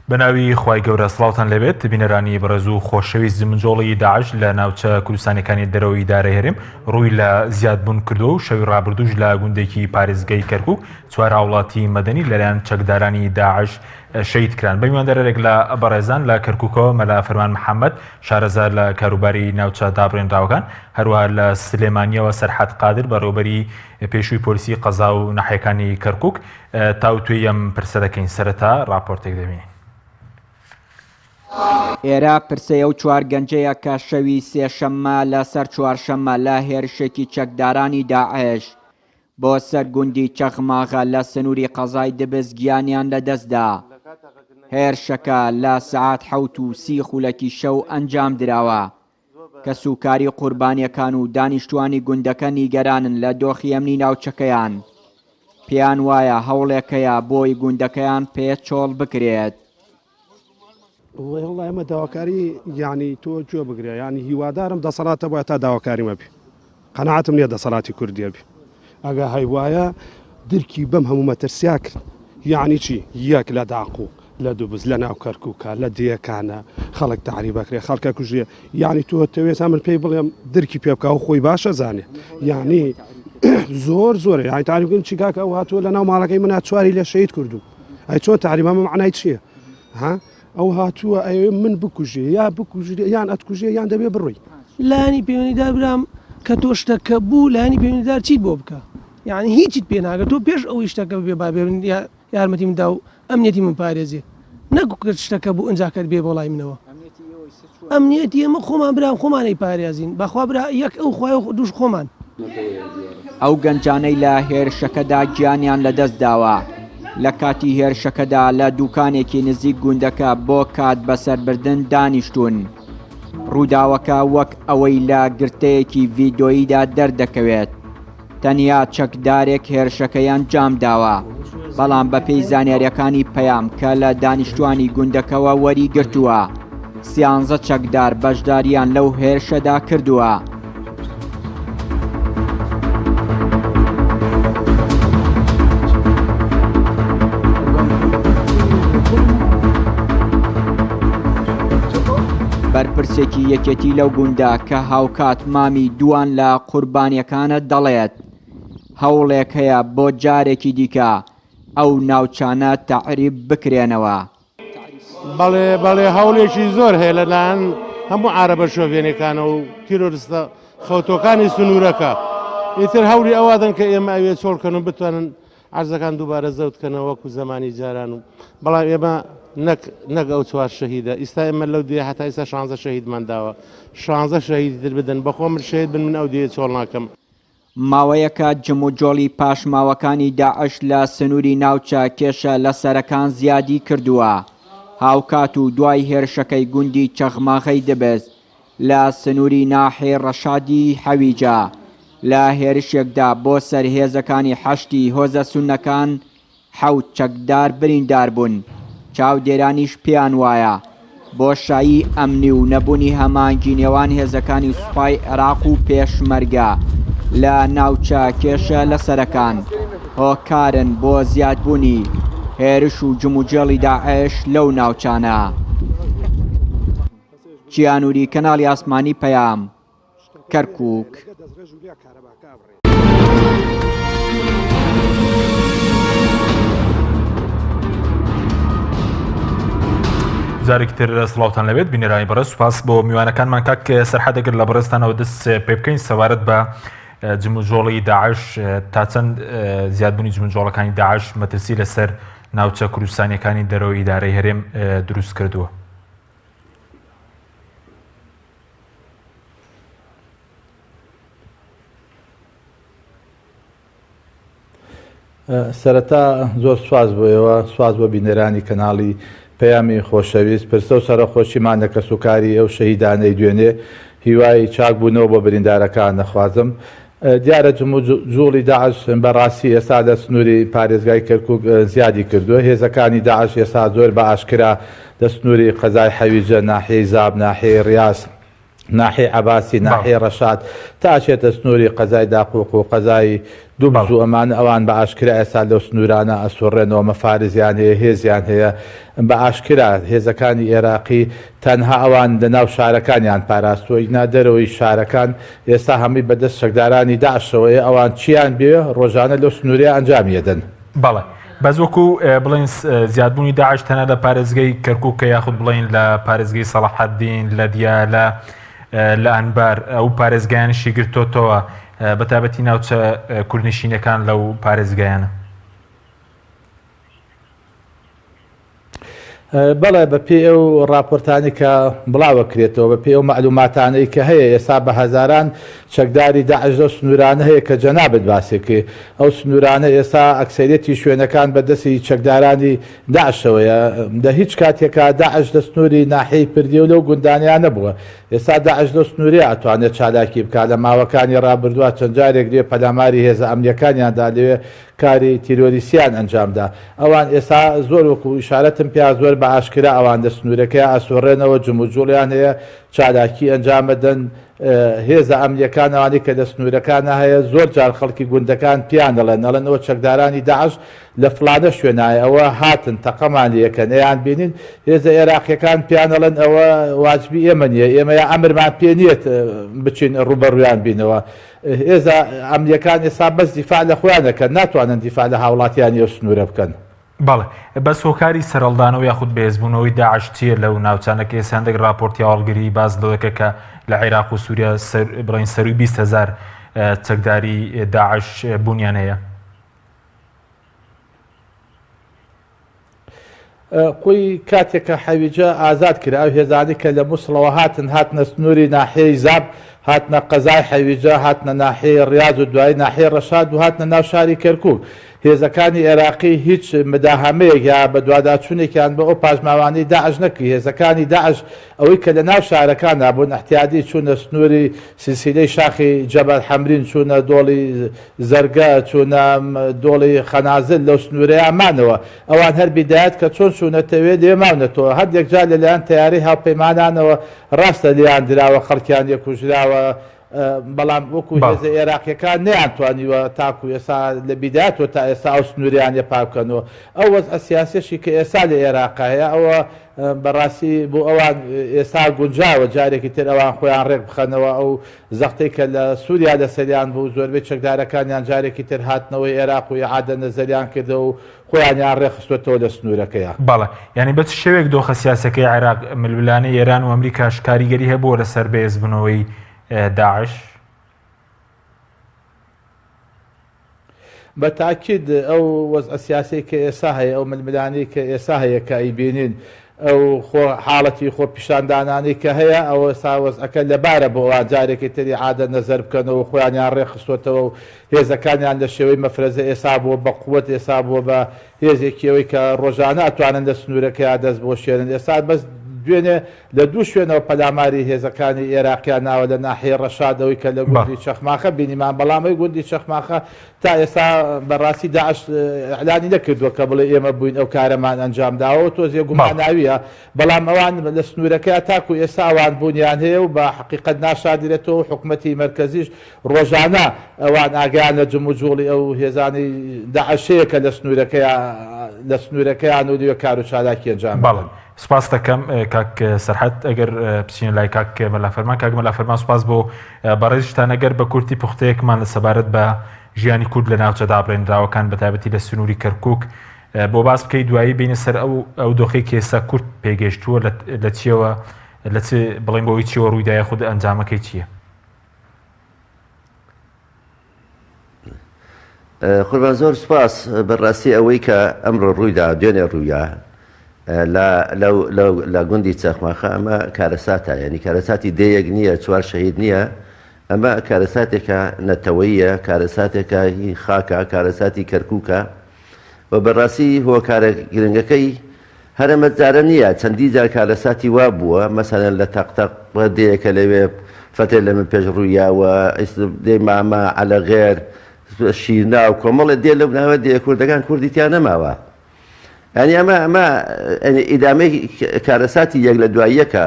بەناوی خوای گەورە سڵاوتان لێبێت بینەرانی بەڕێز و خۆشەویست جمجۆڵی داعش لە ناوچە کوردستانەکانی دەرەوەی ئیدارەی هەرێم ڕووی لە زیادبوون کردووە و شەوی ڕابردووش لە گوندێکی پارێزگای کەرکوک چوار هاوڵاتی مەدەنی لەلایەن چەکدارانی داعش شەهید کران. بە میواندارێک لە بەڕێزان لە کەرکوکەوە مەلا فەرمان محەممەد شارەزا لە کاروباری ناوچە دابڕێنراوەکان، هەروەها لە سلێمانیەوە سەرحەد قادر بەڕێوەبەری پێشووی پۆلیسی قەزا و ناحیەکانی کەرکوک تاوتوێی ئەم پرسە دەکەین. سەرەتا ڕاپۆرتێک دەبینین. ئێرە پرسەی ئەو چوار گەنجەیە کە شەوی سێشەممە لەسەر چوارشەممە لە هێرشێکی چەکدارانی داعش بۆ سەر گوندی چەخماغە لە سنووری قەزای دبس گیانیان لەدەستدا. هێرشەکە لە سەعات 7:30 خولەکی شەو ئەنجامدراوە. کەسوکاری قوربانییەکان و دانیشتووانی گوندەکە نیگەرانن لە دۆخی ئەمنی ناوچەکەیان، پێیان وایە هەوڵێک هەیە بۆی گوندەکەیان پێ چۆڵ بکرێت. وەڵا ئێمە داواکاری یانی تۆ گوێ بگرە یانی هیوادارم دەسەڵاتە بۆ تا داواکاری مەبی قەناعەتم نییە دەسەڵاتی کوردیە بی ئەگە هەیوایە درکی بەم هەموو مەترسیا کرد یعنی چی یەک لە داقو لە دوبز لە ناو کەرکووکە لە دێکانە خەڵک تەعریبەکرێ خەڵکە کوژێ یعنی تۆ تەوێت من پێی بڵێم درکی پێ بکە و خۆی باشە زانێ یعنی زۆر زۆر یعنی تاریکن چی کاکە ئەو هاتووە لە ناو ماڵەکەی منە چواری لە شەید کردو ئەی چۆن تەعریب ئەمە معنای چییە ها ئەو هاتووە ئەیەوێ من بکوژێ یا بکوژرێ یان ئەتکوژێ یان دەبێ بڕۆی. لایەنی پەیوەندیدار برام کە تۆ شتەکە بوو لایەنی پەیوەندیدار چیت بۆ بکا یانی هیچیت پێ ناگە تۆ پێش ئەوەی شتەکە ببێ با بێ یارمەتی من دا و ئەمنیەتی من پارێزێ نەک کرد شتەکە بوو ئینجا کەت بێ بۆ لای منەوە ئەمنیەتی ئێمە خۆمان برام خۆمان ئەیپارێزین بەخوا برا یەک ئەو خوایە و دووش خۆمان. ئەو گەنجانەی لە هێرشەکەدا گیانیان لەدەستداوە، لە کاتی هێرشەکەدا لە دوکانێکی نزیک گوندەکە بۆ کات بەسەربردن دانیشتوون. ڕووداوەکە وەک ئەوەی لە گرتەیەکی ڤیدۆییدا دەردەکەوێت، تەنیا چەکدارێک هێرشەکەی ئەنجامداوە، بەڵام بەپێی زانیارییەکانی پەیام کە لە دانیشتوانی گوندەکەوە وەریگرتووە، سیانزە چەکدار بەشدارییان لەو هێرشەدا کردووە. بەرپرسێکی یەکێتی لەو گوندە کە هاوکات مامی دووان لە قوربانیەکانە دەڵێت، هەوڵێک هەیە بۆ جارێکی دیکە ئەو ناوچانە تەعریب بکرێنەوە. بەڵێ بەڵێ هەوڵێکی زۆر هەیە لەلایەن هەموو عارەبە شۆڤێنەکانەوە و تیرۆرستە خەوتۆکانی سنوورەکە ئیتر هەوڵی ئەوادەن کە ئێمە ئەوێ چۆڵکەن و بتوانن عەرزەکان دووبارە زەوت کەنەوە وەکو زەمانی جاران و بەڵام ئێمە نەک نەک ئەو چوار شەهیدە ئیستا ئێمە لەو دێ هەتا ئیستا شانزە شەهیدمان داوە شانزە شەهیدی تر بدەن بەخۆ من شەهید بن من ئەو دێیە چۆڵ ناکەم. ماوەیەکە جموجۆڵی پاشماوەکانی داعش لە سنووری ناوچە کێشە لەسەرەکان زیادی کردووە، هاوکات و دوای هێرشەکەی گوندی چەغماغەی دبس لە سنووری ناحیەی ڕەشادی حەویجە لە هێرشێکدا بۆ سەر هێزەکانی حەشدی هۆزە سوننەکان حەوت چەکدار بریندار بوون، چاودێرانیش پێیان وایە بۆشایی ئەمنی و نەبوونی هەماهەنگی نێوان هێزەکانی سوپای عێراق و پێشمەرگە لە ناوچە کێشە لەسەرەکان هۆکارن بۆ زیادبوونی هێرش و جموجێڵی داعش لەو ناوچانە. چیانوری کەناڵی ئاسمانی پەیام، کەرکوک. جارێکی تر سڵاوتان لەبێت بینەرانی بەڕێز سوپاس بۆ میوانەکانمان کاک سەرحەد ئەگەر لە بەڕێزتانەوە دەست پێ بکەین سەبارەت بە جموجۆڵی داعش تا چەند زیادبوونی جموجۆڵەکانی داعش مەترسی لەسەر ناوچە کوردستانیەکانی دەرەوەی ئیدارەی هەرێم دروست کردووە. سەرەتا زۆر سوپاس بۆ ئێوە، سوپاس بۆ بینەرانی کەناڵی پەیامی خۆشەویست، پرسە و سەرەخۆشیمان لە کەسوکاری ئەو شەهیدانەی دوێنێ، هیوای چاکبوونەوە بۆ بریندارەکان دەخوازم. دیارە جموجوڵی داعش بە ڕاستی ئێستا لە سنووری پارێزگای کەرکووک زیادی کردووە، هێزەکانی داعش ئێستا زۆر بە ئاشکرا لە سنووری قەزای حەویجە، ناحیەی زاب، ناحیەی ڕیاز. ناحیەی عەباسی، ناحیەی ڕەشاد تا ئەچێتە سنووری قەزای داقوق و قەزای دوبز و ئەمانە ئەوان بە ئاشکرا ئێستا لەو سنوورانە ئەسوڕێنەوە مەفارزیان هەیە هێزیان هەیە بە ئاشکرا هێزەکانی ئێراقی تەنها ئەوان لە ناو شارەکانیان پاراستووە ئینا دەرەوەی شارەکان ئێستا هەمووی بە دەست چەکدارانی داعشەوەیە ئەوان چیان بوێ ڕۆژانە لەو سنوورەیە ئەنجامی ئەدەن. بەڵێ بەس وەکو بڵێین زیادبوونی داعش تەنها لە پارێزگەی کەرکووکە یاخود بڵێین لە پارێزگەی سەڵاحەدین لە دیالە لە ئەنبار ئەو پارێزگایانشی گرتۆتەوە بە تایبەتی ناوچە کوردنشینەکان لەو پارێزگایانە. بەڵێ بە پێی ئەو ڕاپۆرتانەی کە بڵاوەکرێتەوە بە پێی ئەو مەعلوماتانەی کە هەیە ئێستا بە هەزاران چەکداری داعش لەو سنوورانە هەیە کە جەنابت باسی کرد ئەو سنوورانە ئێستا ئەکسەریەتی شوێنەکان بە دەستی چەکدارانی داعشەوەیە لە هیچ کاتێکا داعش لە سنووری ناحیەی پردێ و لەو گوندانەیا نەبووە ئێستا داعش لەو سنوورەیا ئەتوانێت چالاکی بکات لە ماوەکانی ڕابردووە چەند جارێک لێ پەلاماری هێزە ئەمنیەکانیان دا لەوێ کاری تیرۆریستیان ئەنجام دا. ئەوان ئێستا زۆر وەکو ئیشارەتم پیا زۆر بە ئاشکرا ئەوان لە سنوورەکەیا ئەسوڕێنەوە، جموجوڵیان هەیە، چالاکی ئەنجام ئەدەن، هێزە ئەمنیەکان ئەوانەی کە لە سنوورەکانا هەیە زۆر جار خەڵکی گوندەکان پیان ئەڵێن ئەڵێن ئەوە چەکدارانی داعش لە فڵانە شوێنایە ئەوە هاتن تەقەمان لێ ئەکەن ئەیان بینین، هێزە ئێراقیەکان پیان ئەڵێن ئەوە واجبی ئێمە نیە ئێمە یا ئەمرمان پێ نیە بچین ڕووبەڕوویان بینەوە. هێزە ئەمنیەکان ئێستا بەس دیفاع لە خۆیان دەکەن ناتوانن دیفاع لە هاوڵاتیانی ئەو سنوورە بکەن. بەڵێ بەس هۆکاری سەرهەڵدانەوە یاخود بەهێزبوونەوەی داعش چییە لەو ناوچانە کە ئێستا هەندێک راپۆرتی هەواڵگری باس لەوە دەکەن کە لە عێراق و سووریا بڵێین سەرووی 20 هەزار چەکداری داعش بوونیان هەیە؟ قوی کاتێک کە حەویجە ئازاد کرا ئەو هێزانەی کە لە موسڵەوە هاتن هاتنە سنووری ناحیەی زاب هاتنە قەزای حەویجە هاتنە ناحیەی ڕیاز و دوایی ناحیەی ڕەشاد و هاتنە ناو شاری کەرکوک هێزەکانی ئێراقی هیچ مداهەمەیەک یا بەدواداچوونێکیان بۆ ئەو پاشماوانەی داعش نەکرد هێزەکانی داعش ئەوەی کە لە ناو شارەکاندا بوون ئیعتیادی چوونە سنووری سلسیلەی شاخی جەبەل حەمرین چوونە دۆڵی زەرگە چوونە دۆڵی خەنازل لەو سنوورەیا مانەوە. ئەوان هەر بیدایەت کە چۆن چوونەتەوێ لەوێ ماونەتەوە. هەندێک جار لە لایەن تەیارەی هاوپەیمانانەوە ڕاستە لێیان دراوە، خەڵکیان لێ کوژراوە، بەڵام وەکوو هێزە ئێراقییەکان نەیانتوانیوە تاکوو ئێستا لە بیدایەتەوە تا ئێستا ئەو سنوورەیان لێ پاک بکەنەوە. ئەو وەزعە سیاسییەشی کە ئێستا لە ئێراقا هەیە ئەوە بە ڕاستی بۆ ئەوان ئێستا گونجاوە جارێکی تر ئەوان خۆیان ڕێک بخەنەوە ئەو زەختەی کە لە سوریا لەسەریان بوو، زۆربەی چەکدارەکانیان جارێکی تر هاتنەوەی ئێراق و ئیعادە نەزەریان کردەوە و خۆیانیان ڕێکخستووەتەوە لە سنوورەکەیا. بەڵێ. یانی بە چ شێوەیەک دۆخە سیاسیەکەی عێراق، ململانێی ئێران و ئەمریکاش کاریگەری هەبووە لەسەر بەهێزبوونەوەی داعش؟ بە تاکید ئەو وەزعە سیاسیەی کە ئێسا هەیە، ئەو ململانێی کە ئێسا هەیە کە ئەیبینین، ئەو خۆ حاڵەتی خۆپیشاندانانەی کە هەیە، ئەوە ئێستا وەزعەکە لەبارە بۆ ئەوان جارێکی تر ئیعادە نەزەر بکەنەوە و خۆیانیان ڕێکخستۆتەوە و هێزەکانیان لە شێوەی مەفرەزە ئێسا بووە بە قوەت ئێسا بووە بە هێزێکی ئەوەی کە ڕۆژانە ئەتوانن لە سنوورەکەیا دەست بوەشێنن ئێستا بەس دوێنێ لە دوو شوێنەوە پەلاماری هێزەکانی ئێراقیان ناوە لە ناحیەی ڕەشاد ئەوەی کە لە گوندی چەخماخە بینیمان بەڵام ئەوی گوندی چەخماخە تا ئێستا بە ڕاستی داعش ئیعلانی نەکردووە کە بڵێ ئێمە بووین ئەو کارەمان ئەنجام داوە تۆزێ گوماناوییە بەڵام ئەوان لە سنوورەکەیا تاکو ئێستا ئەوان بوونیان هەیە و بە حەقیقەت ناشاردرێتەوە و حکومەتی مەرکەزیش ڕۆژانە ئەوان ئاگایان لە جموجوڵی ئەو هێزانەی داعش هەیە کە لە سنوورەکەیا لە سنوورەکەیان و لەوێ کار و چالاکی ئەنجام بەڵێ دەدەن. سپاست دەکەم کاک سەرحەد ئەگەر بچینە لای کاک مەلا فەرمان کاک مەلا فەرمان سپاس بۆ بەڕێزیشتان ئەگەر بە کورتی پوختەیەکمان لە سەبارەت بە ژیانی کورد لە ناوچە دابڕێنراوەکان بە تایبەتی لە سنووری کەرکک بۆ باس بکەیت دوایی بینە سەر ئەو ئەو دۆخی کە ئێستا کورد پێگەشتووە لە چیەوە لە چ بڵێن بۆی چیەوە ڕوویدایە خود ئەنجامەکەی چییە؟ قوربان زۆر سوپاس بەڕاستی ئەوەی کە ئەمڕۆ ڕوویدا دوێنێ ڕوویا لە گوندی چەخماخە ئەمە کارەساتە یعنی کارەساتی دێیەک نییە چوار شەهید نییە ئەمە کارەساتێکە نەتەوەیە کارەساتێکە هی خاکە کارەساتی کەرکووکە و بەڕاستی هۆکارە گرنگەکەی هەر ئەمە جارە نییە چەندی جار کارەساتی وا بووە مەسەلەن لە تەق تەق دێیەکە لەوێ فەتێ لە من پێش ڕوویاوە دێی مامە عەلەغێر شیرناو کۆمەڵێ دێ لەو ناوە دێ کوردەکان کوردی تیا نەماوە یعنی ئەمە ئەمە ئیدامەی کارەساتی یەک لە دوای یەکە.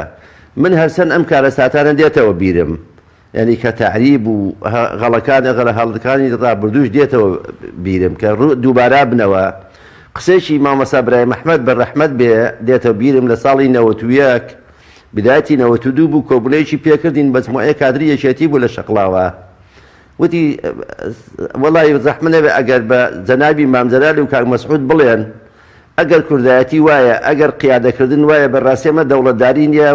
من هەرچەند ئەم کارەساتانە دێتەوە بیرم یانی کە تەعریب و غەڵەکان غەلە هەڵەکانی ڕابردووش دێتەوە بیرم کە ڕوو دووبارە بنەوە قسەیەکی مامۆستا برایم ئەحمەد بە ڕەحمەت بێ دێتەوە بیرم لە ساڵی 91 بدایەتی 92 بوو کۆبوونەیەکی پێکردین مەجموعەیە کادری یەکێتی بوو لە شەقڵاوە وتی وەڵی زەحمە نەبێ ئەگەر بە جەنابی مام جەلال و کاک مەسعود بڵێن ئەگەر کوردایەتی وایە ئەگەر قیادەکردن وایە بەڕاستی ئەمە دەوڵەتداری نییە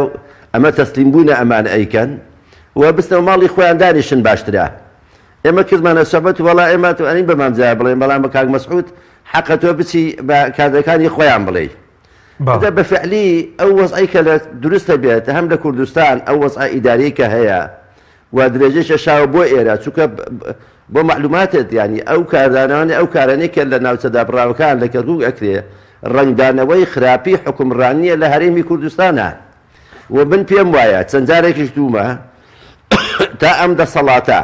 ئەمە تەسلیم بوونە ئەمان ئەیکەن و بچنەوە ماڵی خۆیان دانیشن باشترە ئێمە کردمانە سۆبەت وەڵا ئێمە توانین بە مام جەلال بڵێن بەڵام بە کاک مەسعود حەقە تۆ بچی بە کادرەکانی خۆیان بڵێی بەڵێ. بە فعلی ئەو وەزعەی کە لە دروستە بێت هەم لە کوردستان ئەو وەزعە ئیداریەی کە هەیە و درێژەی کێشاوە بۆ ئێرە چونکە بۆ مەعلوماتت یانی ئەو کاردانەوانەی ئەو کارانەی کە لە ناوچە دابڕاوەکان لە کەرکوک ئەکرێ ڕەنگدانەوەی خراپی حوکمڕانیە لە هەرێمی کوردستانە و من پێم وایە چەند جارێکیش دوومە تا ئەم دەسەڵاتە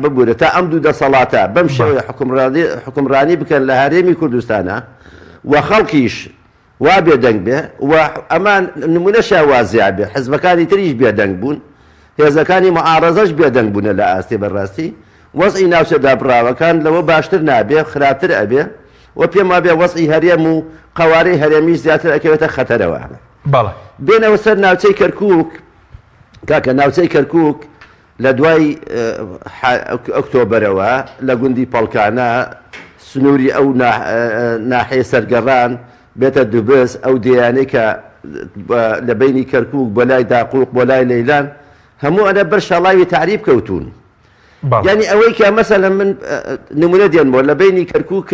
ببورە تا ئەم دوو دەسەڵاتە بەم شێوەیە حکومڕانی حکومڕانی بکەن لە هەرێمی کوردستانە و خەڵکیش وا بێدەنگ بێ و ئەمان نمونەشیان وا زیا بێ حزبەکانی تریش بێدەنگ بوون هێزەکانی معارەزەش بێدەنگ بوونە لە ئاستێ بەڕاستی وەزعی ناوچە دابڕاوەکان لەوە باشتر نابێ خراپتر ئەبێ و پێم وابێ وەزعی هەرێم و قەوارەی هەرێمیش زیاتر ئەکەوێتە خەتەرەوە. بەڵێ. بێنەوە سەر ناوچەی کەرکوک کاکە ناوچەی کەرکوک لە دوای ئۆکتۆبەرەوە لە گوندی پەڵکانە سنووری ئەو ناحیەی سەرگەڕان بێتە دوبز، ئەو دێیانەی کە لە بەینی کەرکووک بۆ لای داقووق بۆ لای لەیلان هەموو ئەنە بەر شاڵاوی تەعریب کەوتوون. یانی ئەوەی کە مەسەلەن من نموونە دێنمەوە لە بەینی کەرکووک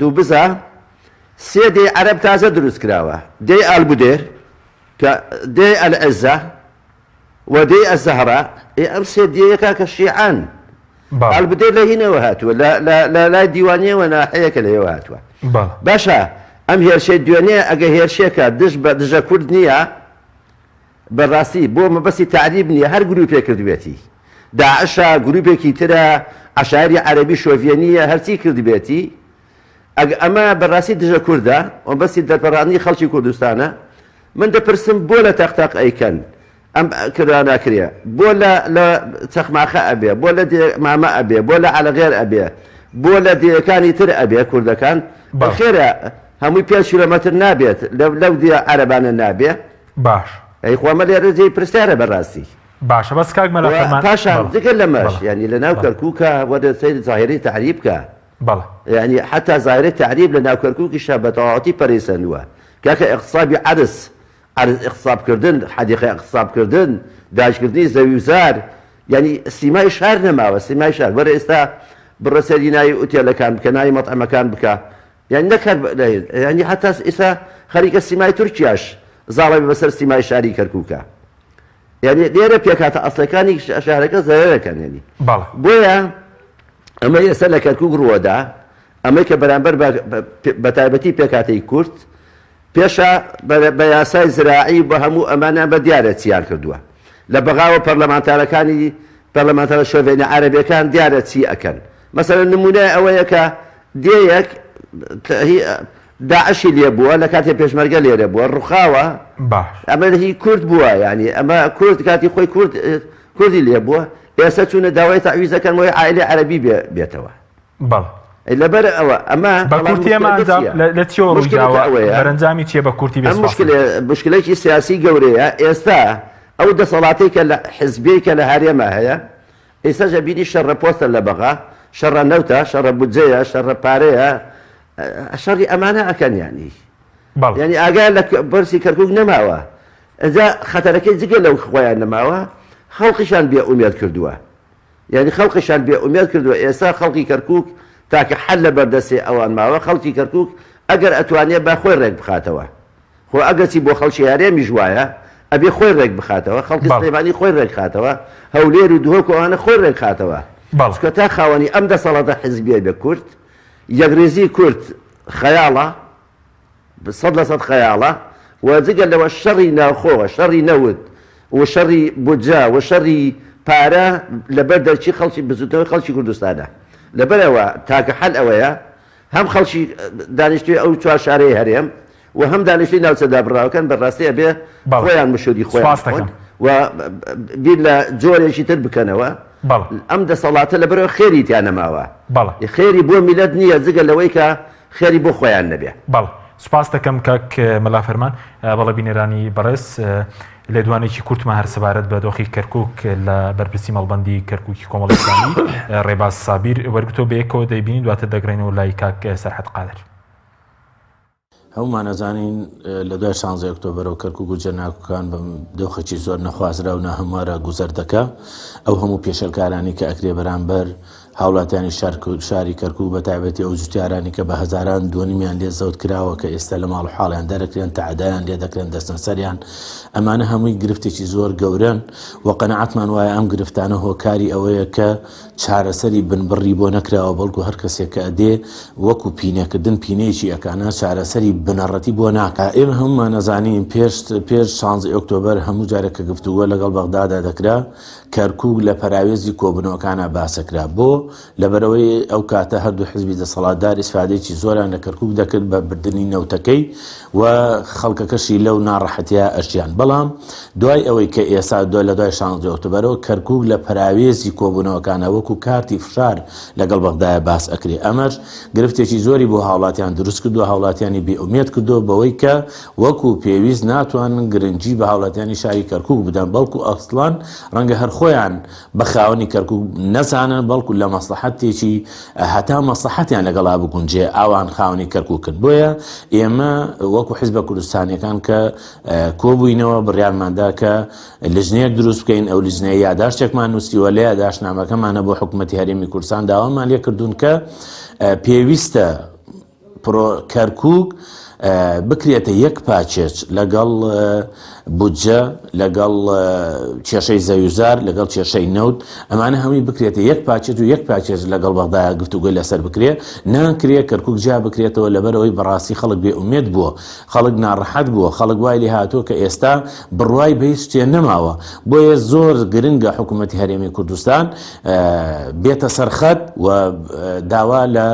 دووبزا سێ دێی عەرەب تازە دروست کراوە، دێی ئالبودێر کە دێی ئەلعزە و دێی ئەلزەهرا، ئێ ئەم سێ دێیە کاکە شیعەن. ئالبودێر لە هینەوە هاتووە لە لە لە لای دیوانیەوە ناحەیەکە لەوێوە هاتووە. باشە ئەم هێرشەی دوێنێ ئەگە هێرشێکە دژ بە دژە کورد نییە بەڕاستی بۆ مەبەستی تەعریب نییە هەر گروپێک کردبێتی داعشە گروپێکی ترە عەشایری عەرەبی شۆڤێنییە هەرچی کردبێتی ئەگە ئەمە بەڕاستی دژە کوردە مەبەستی دەرپەڕاندنی خەڵکی کوردستانە من دەپرسم بۆ لە تەق تەق ئەیکەن ئەم کرا ناکرێ بۆ لە لە چەخماخە ئەبێ بۆ لە دێ مامە ئەبێ بۆ لە عەلەغێر ئەبێ بۆ لە دێیەکانی تر ئەبێ کوردەکان بەڵێ. خێرە هەمووی پێنج کیلۆمەتر نابێت لەو لەو دێ عەرەبانە نابێ باش. ئەی خۆ ئەمە لێرە جێی پرسیارە بەڕاستی. باشە بەس کاک مەلا و فەرمان پاشان بەڵێ جگە لەمەش بەڵێ یانی لە ناو بەڵێ. کەرکووکا وەرە سەیری زاهیرەی تەعریب کە. بەڵێ. یانی حەتا زاهیرەی تەعریب لە ناو کەرکووکیشا بە تەواوەتی پەرەی سەندووە. کاکە ئیغتسابی عەرز عەرز ئیغتساب کردن، حەدیقە ئیغتساب کردن، داگیرکردنی زەوی و زار، یانی سیمای شار نەماوە، سیمای شار، وەرە ئێستا بڕۆ سەیری ناوی ئوتێلەکان بکە، ناوی مەتعەمەکان بکە، یانی نەک هەر یانی حەتا ئێستا خەریکە سیمای تورکیاش زاڵە بێ بەسەر سیمای شاری کەرکووکا. یانی لێرە پێکهاتە ئەسڵەکانی شارەکە زەرەرەکەن یانی. بەڵێ. بۆیە ئەمە ئێستا لە کەرکووک ڕووەدا، ئەمەی کە بەرامبەر بە بەتایبەتی پێکهاتەی کورد، پێشا بە یاسای زراعی و بە هەموو ئەمانە بە دیارە چیان کردووە لە بەغاوە پەرلەمانتارەکانی پەرلەمانتارە شۆڤێنە عەرەبیەکان دیارە چی ئەکەن مەسەلەن نمونە ئەوەیە کە دێیەک داعشی لێ بووە لە کاتێ پێشمەرگە لێرە بووە ڕوخاوە باش ئەمە هی کورد بووە یعنی ئەمە کورد کاتی خۆی کورد کوردی لێ بووە ئێستا چوونە داوای تەعویزەکەن بۆی عائلەی عەرەبی بێتەوە بەڵێ. ئەی لەبەر ئەوە ئەمە بە بەڵام کورتی ئەمە مشکلەکە ئەنجام چییە؟ لە لە چیەوە ڕووی مشکلەکە داوە ئەوەیە بەرەنجامی چییە بە کورتی بێ ئەم سوپاس مشکلە مشکلەیەکی سیاسی گەورەیە ئێستا ئەو دەسەڵاتەی کە لە حزبیەی کە لە هەرێما هەیە ئێستاش ئەبینی شەڕە پۆستە لە بەغا شەڕە نەوتە شەڕە بودجەیە شەڕە پارەیە شەڕی ئەمانە ئەکەن یانی بەڵێ. یانی ئاگایان لە پرسی کەرکوک نەماوە ئینجا خەتەرەکەی جگە لەو خۆیان نەماوە خەڵکیشان بێ ئومێد کردووە یانی خەڵکیشان بێ ئومێد کردووە، ئێستا خەڵکی کەرکوک تاکە حەل لەبەر دەستی ئەوان ماوە، خەڵکی کەرکوک ئەگەر ئەتوانێ با خۆی ڕێک بخاتەوە، خۆ ئەگەرچی بۆ خەڵکی هەرێمیش وایە، ئەبێ خۆی ڕێک بخاتەوە، خەڵکی بەڵێ. سلێمانی خۆی ڕێک خاتەوە، هەولێر و دهۆک و ئەوانە خۆی ڕێک خاتەوە، بەڵێ. چونکە تا خاوەنی ئەم دەسەڵاتە حزبیە بێ کورد، یەکڕیزی کورد خەیاڵە، 100% خەیاڵە و جگە لەوە شەڕی ناوخۆ، شەڕی نەوت و شەڕی بودجە و شەڕی پارە لەبەر دەرکی خەڵکی بزوتنەوەی خەڵکی کوردستانە. لەبەرئەوە تاکە حەل ئەوەیە هەم خەڵکی دانیشتوی ئەو چوار شارەی هەرێم و. و هەم دانیشتووی ناوچە دابڕاوەکان بەڕاستی ئەبێ بەڵێ خۆیان مشوری خۆیان سوپاست بخۆن دەکەم. و بیر لە جۆرێکی تر بکەنەوە بەڵێ. ئەم دەسەڵاتە لەبەرئەوە خێری تیا نەماوە بەڵێ. خێری بۆ میلەت نییە جگە لەوەی کە خێری بۆ خۆیان نەبێ. بەڵێ سوپاست دەکەم کاک مەلا فەرمان. بەڵێ بینەرانی بەڕێز لێدوانێکی کورتمان هەر سەبارەت بە دۆخی کەرکوک لە بەرپرسی مەڵبەندی کەرکوکی کۆمەڵی ئیسلامی ڕێباز سابیر وەرگتەوە بەیەکەوە دەیبینین دواتر دەگەڕێینەوە لای کاک سەرحەد قادر. هەموومان ئەزانین لە دوای شانزەی ئۆکتۆبەرەوە کەرکوک و جێناکۆکان بە دۆخێکی زۆر نەخوازراو ناهەموارا گوزەر دەکا. ئەو هەموو پێشێلکارانی کە ئەکرێ بەرامبەر هاوڵاتیانی شاری کەرکوک بە تایبەتی ئەو جوتیارانی کە بە هەزاران دۆنمیان لێ زەوت کراوە کە ئێستا لە ماڵ و حاڵیان دەرەکرێن تەعدایان لێ دەکرێن دەستنە سەریان ئەمانە هەمووی گرفتێکی زۆر گەورەن و قەناعەتمان وایە ئەم گرفتانە هۆکاری ئەوەیە کە چارەسەری بنبڕی بۆ نەکراوە بەڵکو هەر کەسێک کە ئەدێ وەکو پینەکردن پینەیەکی ئەکانا چارەسەری بنەڕەتی بۆ ناکا. ئێمە هەموومان ئەزانین پێش پێش شانزەی ئۆکتۆبەر هەموو جارێک کە گفتوگۆ لەگەڵ بەغدادا دەکرا کەرکوک لە پەراوێزی کۆبوونەوەکانا باسەکرا بۆ؟ لەبەرئەوەی ئەو کاتە هەردوو حزبی دەسەڵاتدار ئیسفادەیەکی زۆریان لە کەرکوک دەکرد بە بردنی نەوتەکەی و خەڵکەکەشی لەو ناڕەحەتیە ئەژیان بەڵام دوای ئەوەی کە ئێسا لە دوای شانزدەی ئۆکتۆبەرەوە کەرکوک لە پەراوێزی کۆبوونەوەکانە وەکو کارتی فشار لەگەڵ بەغدایە باس ئەکرێ ئەمەش گرفتێکی زۆری بۆ هاوڵاتیان دروست کردووە هاوڵاتیانی بێ ئومێد کردووە بەوەی کە وەکو پێویست ناتوانن گرنگی بە هاوڵاتیانی شاری کەرکوک بدەن بەڵکو ئەسڵەن ڕەنگە هەر خۆیان بە خاوەنی کەرکوک نەزانن بەڵکو لە مەسڵەحەتێکی هەتا مەسڵەحەتیان لەگەڵا بگونجێ ئەوان خاوەنی کەرکوکن بۆیە ئێمە وەکو حزبە کوردستانیەکان کە کۆبووینەوە بڕیارماندا کە لجنەیەک دروست بکەین ئەو لجنەیە یاداشتێکمان نووسیوە لە یاداشتنامەکەمانە بۆ حکوومەتی هەرێمی کوردستان داوامان لێ کردوون کە پێویستە پرۆ کەرکوک بکرێتە یەک پاکێج لەگەڵ بودجە لەگەڵ کێشەی زەویوزار لەگەڵ کێشەی نەوت ئەمانە هەمووی بکرێتە یەک پاکێج و یەک پاکێج لەگەڵ بەغدایە گفتوگۆی لەسەر بکرێ ناکرێ کەرکوک جیا بکرێتەوە لەبەرئەوەی بەڕاستی خەڵک بێ ئومێد بووە خەڵک ناڕەحەت بووە خەڵک وای لێ هاتووە کە ئێستا بڕوای بە هیچ شتێ نەماوە بۆیە زۆر گرنگە حکوومەتی هەرێمی کوردستان بێتە سەر خەت و داوا لە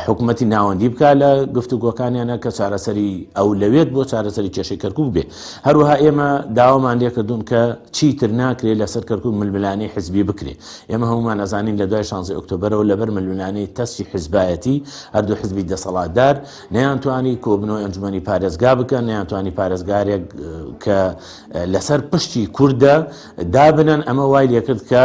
حکومەتی ناوەندی بکا لە گفتوگۆکانیانە کە چارەسەری ئەولەوێت بۆ چارەسەری کێشەی کەرکوک بێ. هەروەها ئێمە داوامان لێکردوون کە چیتر ناکرێ لەسەر کەرکوک ململانێی حزبی بکرێ. ئێمە هەموومان ئەزانین لە دوای شانزەی ئۆکتۆبەرەوە لەبەر ململانێی تەسکی حزبایەتی هەردوو حزبی دەسەڵاتدار نەیانتوانی کۆبنەوەی ئەنجومەنی پارێزگا بکەن، نەیانتوانی پارێزگارێک کە لەسەر پشتی کوردە دابنەن، ئەمە وای لێکرد کە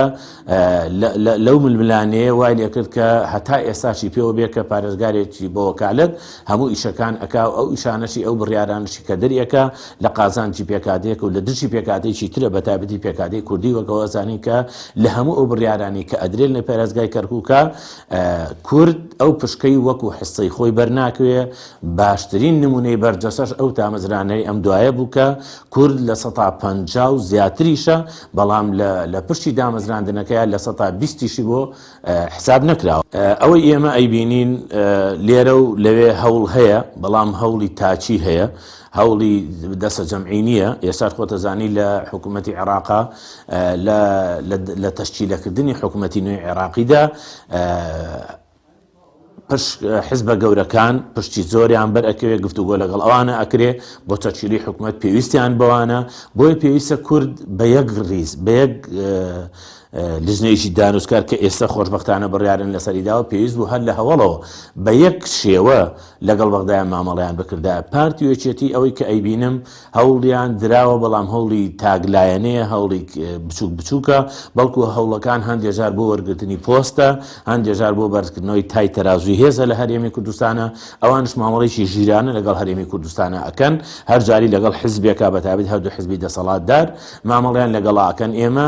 لەو ململانێیە وای لێکرد کە هەتا ئێستاشی پێوە بێ کە پارێزگارێکی بە وەکالەت هەموو ئیشەکان ئەکا و ئەو ئیشانەشی ئەو بڕیارانەشی کە دەری ئەکا لە قازانجی پێکهاتەیەک و لە دژی پێکهاتەیەکی ترە بە تایبەتی پێکهاتەی کوردی وەک ئەوە ئەزانین کە لە هەموو ئەو بڕیارانەی کە ئەدرێن لە پارێزگای کەرکووکا کورد ئەو پشکەی وەکو حسەی خۆی بەرناکەوێ باشترین نمونەی بەرجەسەش ئەو دامەزرانەی ئەم دوایە بوو کە کورد 50% و زیاتریشە بەڵام لە لە پشتی دامەزراندنەکەیا 20%یشی بۆ حساب نەکراوە. ئەوەی ئێمە ئەیبینین لێرە و لەوێ هەوڵ هەیە، بەڵام هەوڵی تاکی هەیە، هەوڵی دەسەجەمعی نییە، ئێستاش خۆتەزانی لە حکوومەتی عێراقا لە لە تەشکیلەکردنی حکوومەتی نوێی عێراقیدا حزبە گەورەکان پشتی زۆریان بەر ئەکەوێ گفتوگۆ لەگەڵ ئەوانە ئەکرێ بۆ تەشکیلی حکومەت پێویستیان بەوانە بۆیە پێویستە کورد بە یەک ڕیز بە یەک لجنەیەکی دانوسکار کە ئێستا خۆشبەختانە بڕیارن لەسەری داوە پێویست بوو هەر لە هەوڵەوە بە یەک شێوە لەگەڵ بەغدایان مامەڵەیان بکردایە پارتی و یەکێتی ئەوەی کە ئەیبینم هەوڵیان دراوە بەڵام هەوڵی تاک لایەنەیە هەوڵی بچوک بچوکە بەڵکو هەوڵەکان هەندێ جار بۆ وەرگرتنی پۆستە هەندێ جار بۆ بەرزکردنەوەی تای تەرازوی هێزە لە هەرێمی کوردستانە ئەوانش مامەڵێکی ژیرانە لەگەڵ هەرێمی کوردستانە ئەکەن هەر جاری لەگەڵ حزبێکا بەتابەت هەردوو حزبی دەسەڵاتدار مامەڵیان لەگەڵا ئەکەن ئێمە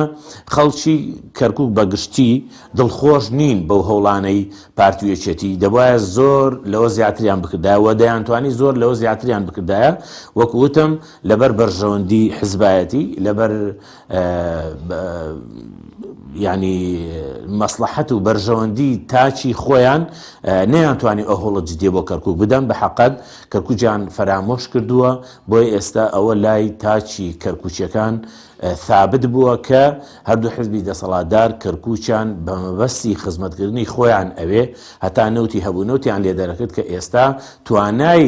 خەڵکی کەرکوک بەگشتی دڵخۆش نین بەو هەوڵانەی پارتی و یەکێتی، دەبوایە زۆر لەوە زیاتریان بکردایە و دەیانتوانی زۆر لەوە زیاتریان بکردایە، وەکو وتم لەبەر بەرژەوەندی حزبایەتی، لەبەر یانی مەسڵەحەت و بەرژەوەندی تاکی خۆیان نەیانتوانی ئەو هەوڵە جدیە بۆ کەرکوک بدەن، بە حەقەت کەرکوکیان فەرامۆش کردووە، بۆیە ئێستا ئەوە لای تاکی کەرکوکیەکان ثابت بووە کە هەردوو حزبی دەسەڵاتدار کەرکوکیان بە مەبەستی خزمەتکردنی خۆیان ئەوێ هەتا نەوتی هەبوو نەوتیان لێ دەرەکرد کە ئێستا توانای.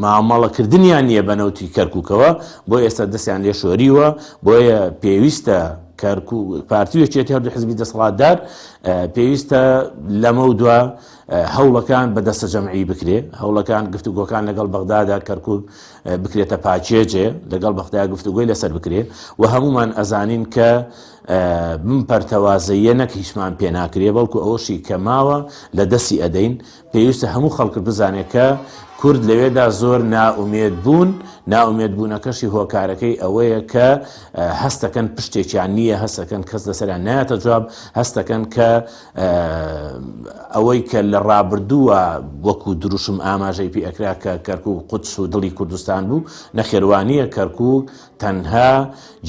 مامەڵەکردنیان نییە بە نەوتی کەرکووکەوە، بۆ ئێستا دەستیان لێ شۆریوە، بۆیە پێویستە کەرکووک پارتی و یەکێتی هەردوو حزبی دەسەڵاتدار پێویستە لەمەو دوا هەوڵەکان بە دەستە جەمعی بکرێ هەوڵەکان گفتوگۆکان لەگەڵ بەغدادا کەرکووک بکرێتە پاکێجێ لەگەڵ بەغدا گفتوگۆی لەسەر بکرێ و هەمومان ئەزانین کە بم پەرتەوازەیە نەک هیچمان پێ ناکرێ بەڵکو ئەوەشی کە ماوە لە دەستی ئەدەین پێویستە هەموو خەڵک بزانێت کە کورد لەوێدا زۆر نائومێد بوون، نائومێد بوونەکەشی هۆکارەکەی ئەوەیە کە هەستەکەن پشتێکیان نییە، هەستەکەن کەس لەسەریان نایەتە جواب، هەستەکەن کە ئەوەی کە لە ڕابردووە وەکو دروشم ئاماژەی پێ ئەکرا کە کەرکوک قودس و دڵی کوردستان بوو، نەخێر وا نییە، کەرکوک تەنها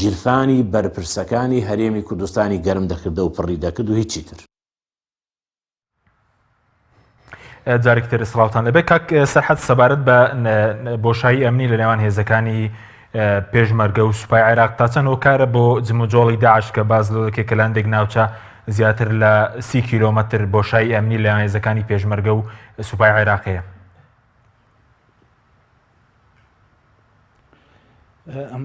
گیرفانی بەرپرسەکانی هەرێمی کوردستانی گەرم دەکردە و پڕی دەکرد و هیچی تر. جارێکی تر سڵاوتان لەبێ کاک سەرحەد سەبارەت بە بۆشایی ئەمنی لە نێوان هێزەکانی پێشمەرگە و سوپای عێراق تا چەند هۆکارە بۆ جموجۆڵی داعش کە باز لەوە دەکرێت کە لە هەندێک ناوچە زیاتر لە سی کیلۆمەتر بۆشایی ئەمنی لە هێزەکانی پێشمەرگە و سوپای عێراق هەیە.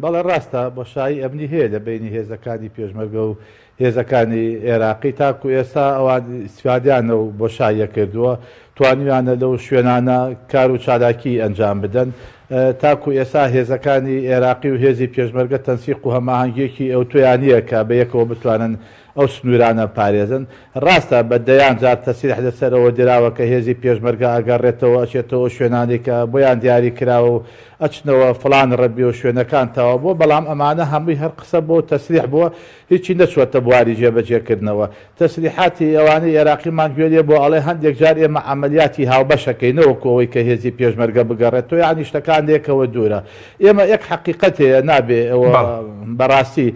بەڵێ ڕاستە بۆشایی ئەمنی هەیە لە بەینی هێزەکانی پێشمەرگە و هێزەکانی ئێراقی تاکو ئێستا ئەوان ئیستفادیان لەو بۆشاییە کردووە توانیویانە لەو شوێنانە کار و چالاکی ئەنجام بدەن تاکو ئێستا هێزەکانی ئێراقی و هێزی پێشمەرگە تەنسیق و هەماهەنگیەکی ئەوتۆیان نییە کە بە یەکەوە بتوانن ئەو سنوورانە پارێزن. ڕاستە بە دەیان جار تەسریح لەسەر ئەوە دراوە کە هێزی پێشمەرگە ئەگەڕێتەوە ئەچێتەوە ئەو شوێنانەی کە بۆیان دیاری کراوە و ئەچنەوە فڵان ڕەبی و شوێنەکان تەواو بووە، بەڵام ئەمانە هەمووی هەر قسە بووە و تەسریح بووە هیچی نەچووەتە بواری جێبەجێکردنەوە. تەسریحاتی ئەوانەی ئێراقیمان گوێ لێ بووە ئەڵێ هەندێک جار ئێمە عەمەلیاتی هاوبەش ئەکەین نەوەکو ئەوەی کە هێزی پێشمەرگە بگەڕێتەوە یەعنی شتەکان لێکەوە دوورە. ئێمە یەک حەقیقەت هەیە نابێ ئەوە بەڕاستی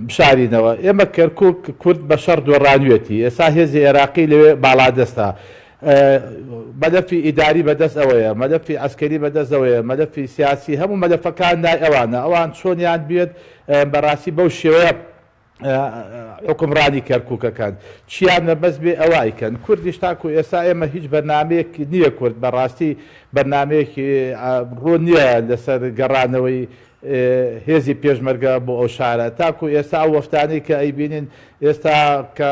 بشارینەوە ئێمە کەرکوک کورد بە شەڕ دۆڕانوێتی ئێستا هێزی ئێراقی لەوێ باڵادەستە مەلەفی ئیداری بەدەست ئەوەیە مەلەفی عەسکەری بەدەست ئەوەیە مەلەفی سیاسی هەموو مەلەفەکان لای ئەوانە ئەوان چۆنیان بێت بەڕاستی بەو شێوەیە حوکمڕانی کەرکوکەکەن چیان مەبەست بێ ئەوە ئەیکەن کوردیش تاکو ئێستا ئێمە هیچ بەرنامەیەک نییە کورد بەڕاستی بەرنامەیەکی ڕوون نییە لەسەر گەڕانەوەی هێزی پێشمەرگە بۆ ئەو شارە. تاکو ئێستا ئەو وەفدانەی کە ئەیبینین ئێستا کە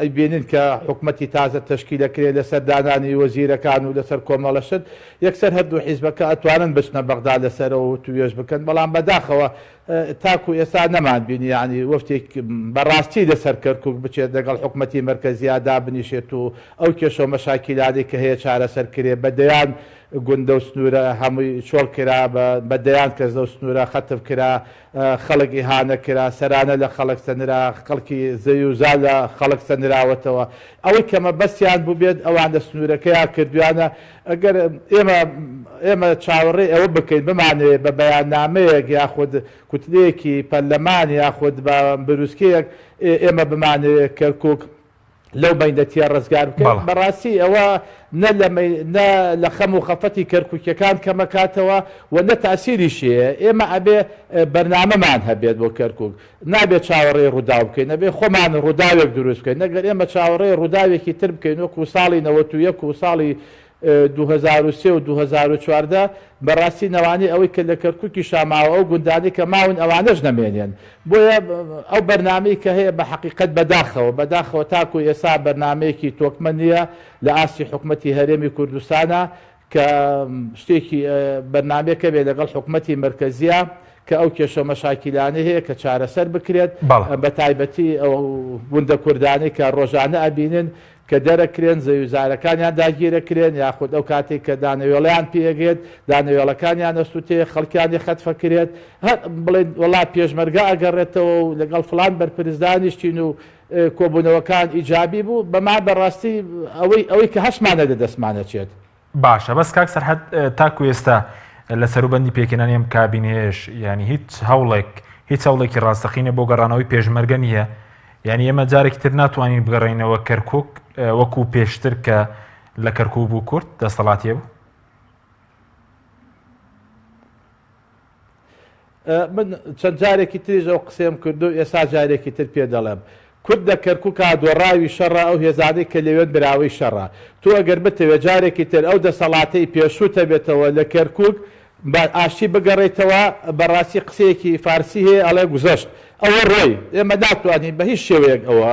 ئەیبینین کە حکومەتی تازە تەشکیل ئەکرێ لەسەر دانانی وەزیرەکان و لەسەر کۆمەڵە شت یەکسەر هەردوو حیزبەکە ئەتوانن بچنە بەغدا لەسەرەوە وتووێژ بکەن بەڵام بەداخەوە تاکو ئێستا نەمان بینی یانی وەفدێک بەڕاستی لەسەر کەرکوک بچێت لەگەڵ حکومەتی مەرکەزیا دابنیشێت و ئەو کێشەو مەشاکیلانەی کە هەیە چارەسەر کرێ بە دەیان گوند لەو سنوورە هەمووی چۆڵ کرا، بە دەیان کەس لەو سنوورە خەتف کرا، خەڵک ئیهانە کرا، سەرانە لە خەڵک سەنرا، خەڵکی زەوی و زار لە خەڵک سەنراوەتەوە. ئەوەی کە مەبەستیان بووبێت ئەوان لە سنوورەکەیا کردوویانە. ئەگەر ئێمە ئێمە چاوەڕێی ئەوە بکەین بمانەوێت بە بەیاننامەیەک یاخود کوتلەیەکی پەرلەمان یاخود بە بروسکەیەک ئێمە بمانەوێت کەرکووک لەو مەینەتیە ڕزگار بکەین بەڕاستی ئەوە نە لە نە لە خەم و خەفەتی کەرکوکیەکان کەمەکاتەوە و نە تاسیریشی هەیە ئێمە ئەبێ بەرنامەمان هەبێت بۆ کەرکوک نابێت چاوەڕێی ڕووداو بکەین ئەبێ خۆمان ڕووداوێک دروست بکەین ئەگەر ئێمە چاوەڕێی ڕووداوێکی تر بکەین وەکو ساڵی 91 و ساڵی 2003 و 2014 بەڕاستی نەوانی ئەوەی کە لە کەرکوکیشا ماوە ئەو گوندانەی کە ماون ئەوانەش نەمێنێن بۆیە ئەو بەرنامەی کە هەیە بە حەقیقەت بەداخەوە بەداخەوە تاکو ئێسا بەرنامەیەکی تۆکمە نییە لە ئاستی حکومەتی هەرێمی کوردستانا کە شتێکی بەرنامەیەک هەبێت لەگەڵ حکومەتی مەرکەزییا کە ئەو کێشە و مەشاکیلانەی هەیە کە چارەسەر بکرێت بە تایبەتی ئەو گوندە کوردانەی کە ڕۆژانە ئەبینن کە دەرەکرێن زەویوزارەکانیان داگیرەکرێن یاخود ئەو کاتەی کە دانەوێڵەیان پێگێت دانەوێڵەکانیان ئەسوتێ خەڵکیانی خەتفەکرێت هەر بڵێن وەڵا پێشمەرگە ئەگەڕێتەوە و لەگەڵ فڵان بەرپرس دانیشتین و کۆبوونەوەکان ئیجابی بوو بەما بەڕاستی ئەوەی ئەوەی کە هەشمانە لە دەستمانەچێت. باشە بەس کاک سەرحەد تاکو ئێستا لە سەروبەندی پێکهێنانی ئەم کابینەیەش یانی هیچ هەوڵێک هیچ هەوڵێکی ڕاستەقینە بۆ گەڕانەوەی پێشمەرگە نییە یانی ئێمە جارێکی تر ناتوانین بگەڕێینەوە کەرکک وەکو پێشتر کە لە کەرکک بوو کورد دەستەڵاتیە بوو من چەند جارێکی تریش ئەو قسەیەم کردو ئێستا جارێکی تر پێ دەڵێم. کورد لە کەرکوکا دۆڕاوی شەڕە ئەو هێزانەی کە لەوێن براوەی شەڕە تۆ ئەگەر بتەوێ جارێکی تر ئەو دەسەڵاتەی پێشووت هەبێتەوە لە کەرکوک بە ئاشتی بگەڕێیتەوە بەڕاستی قسەیەکی فارسی هەیە ئەڵێ گوزەشت ئەوە ڕۆی ئێمە ناتوانین بە هیچ شێوەیەک ئەوە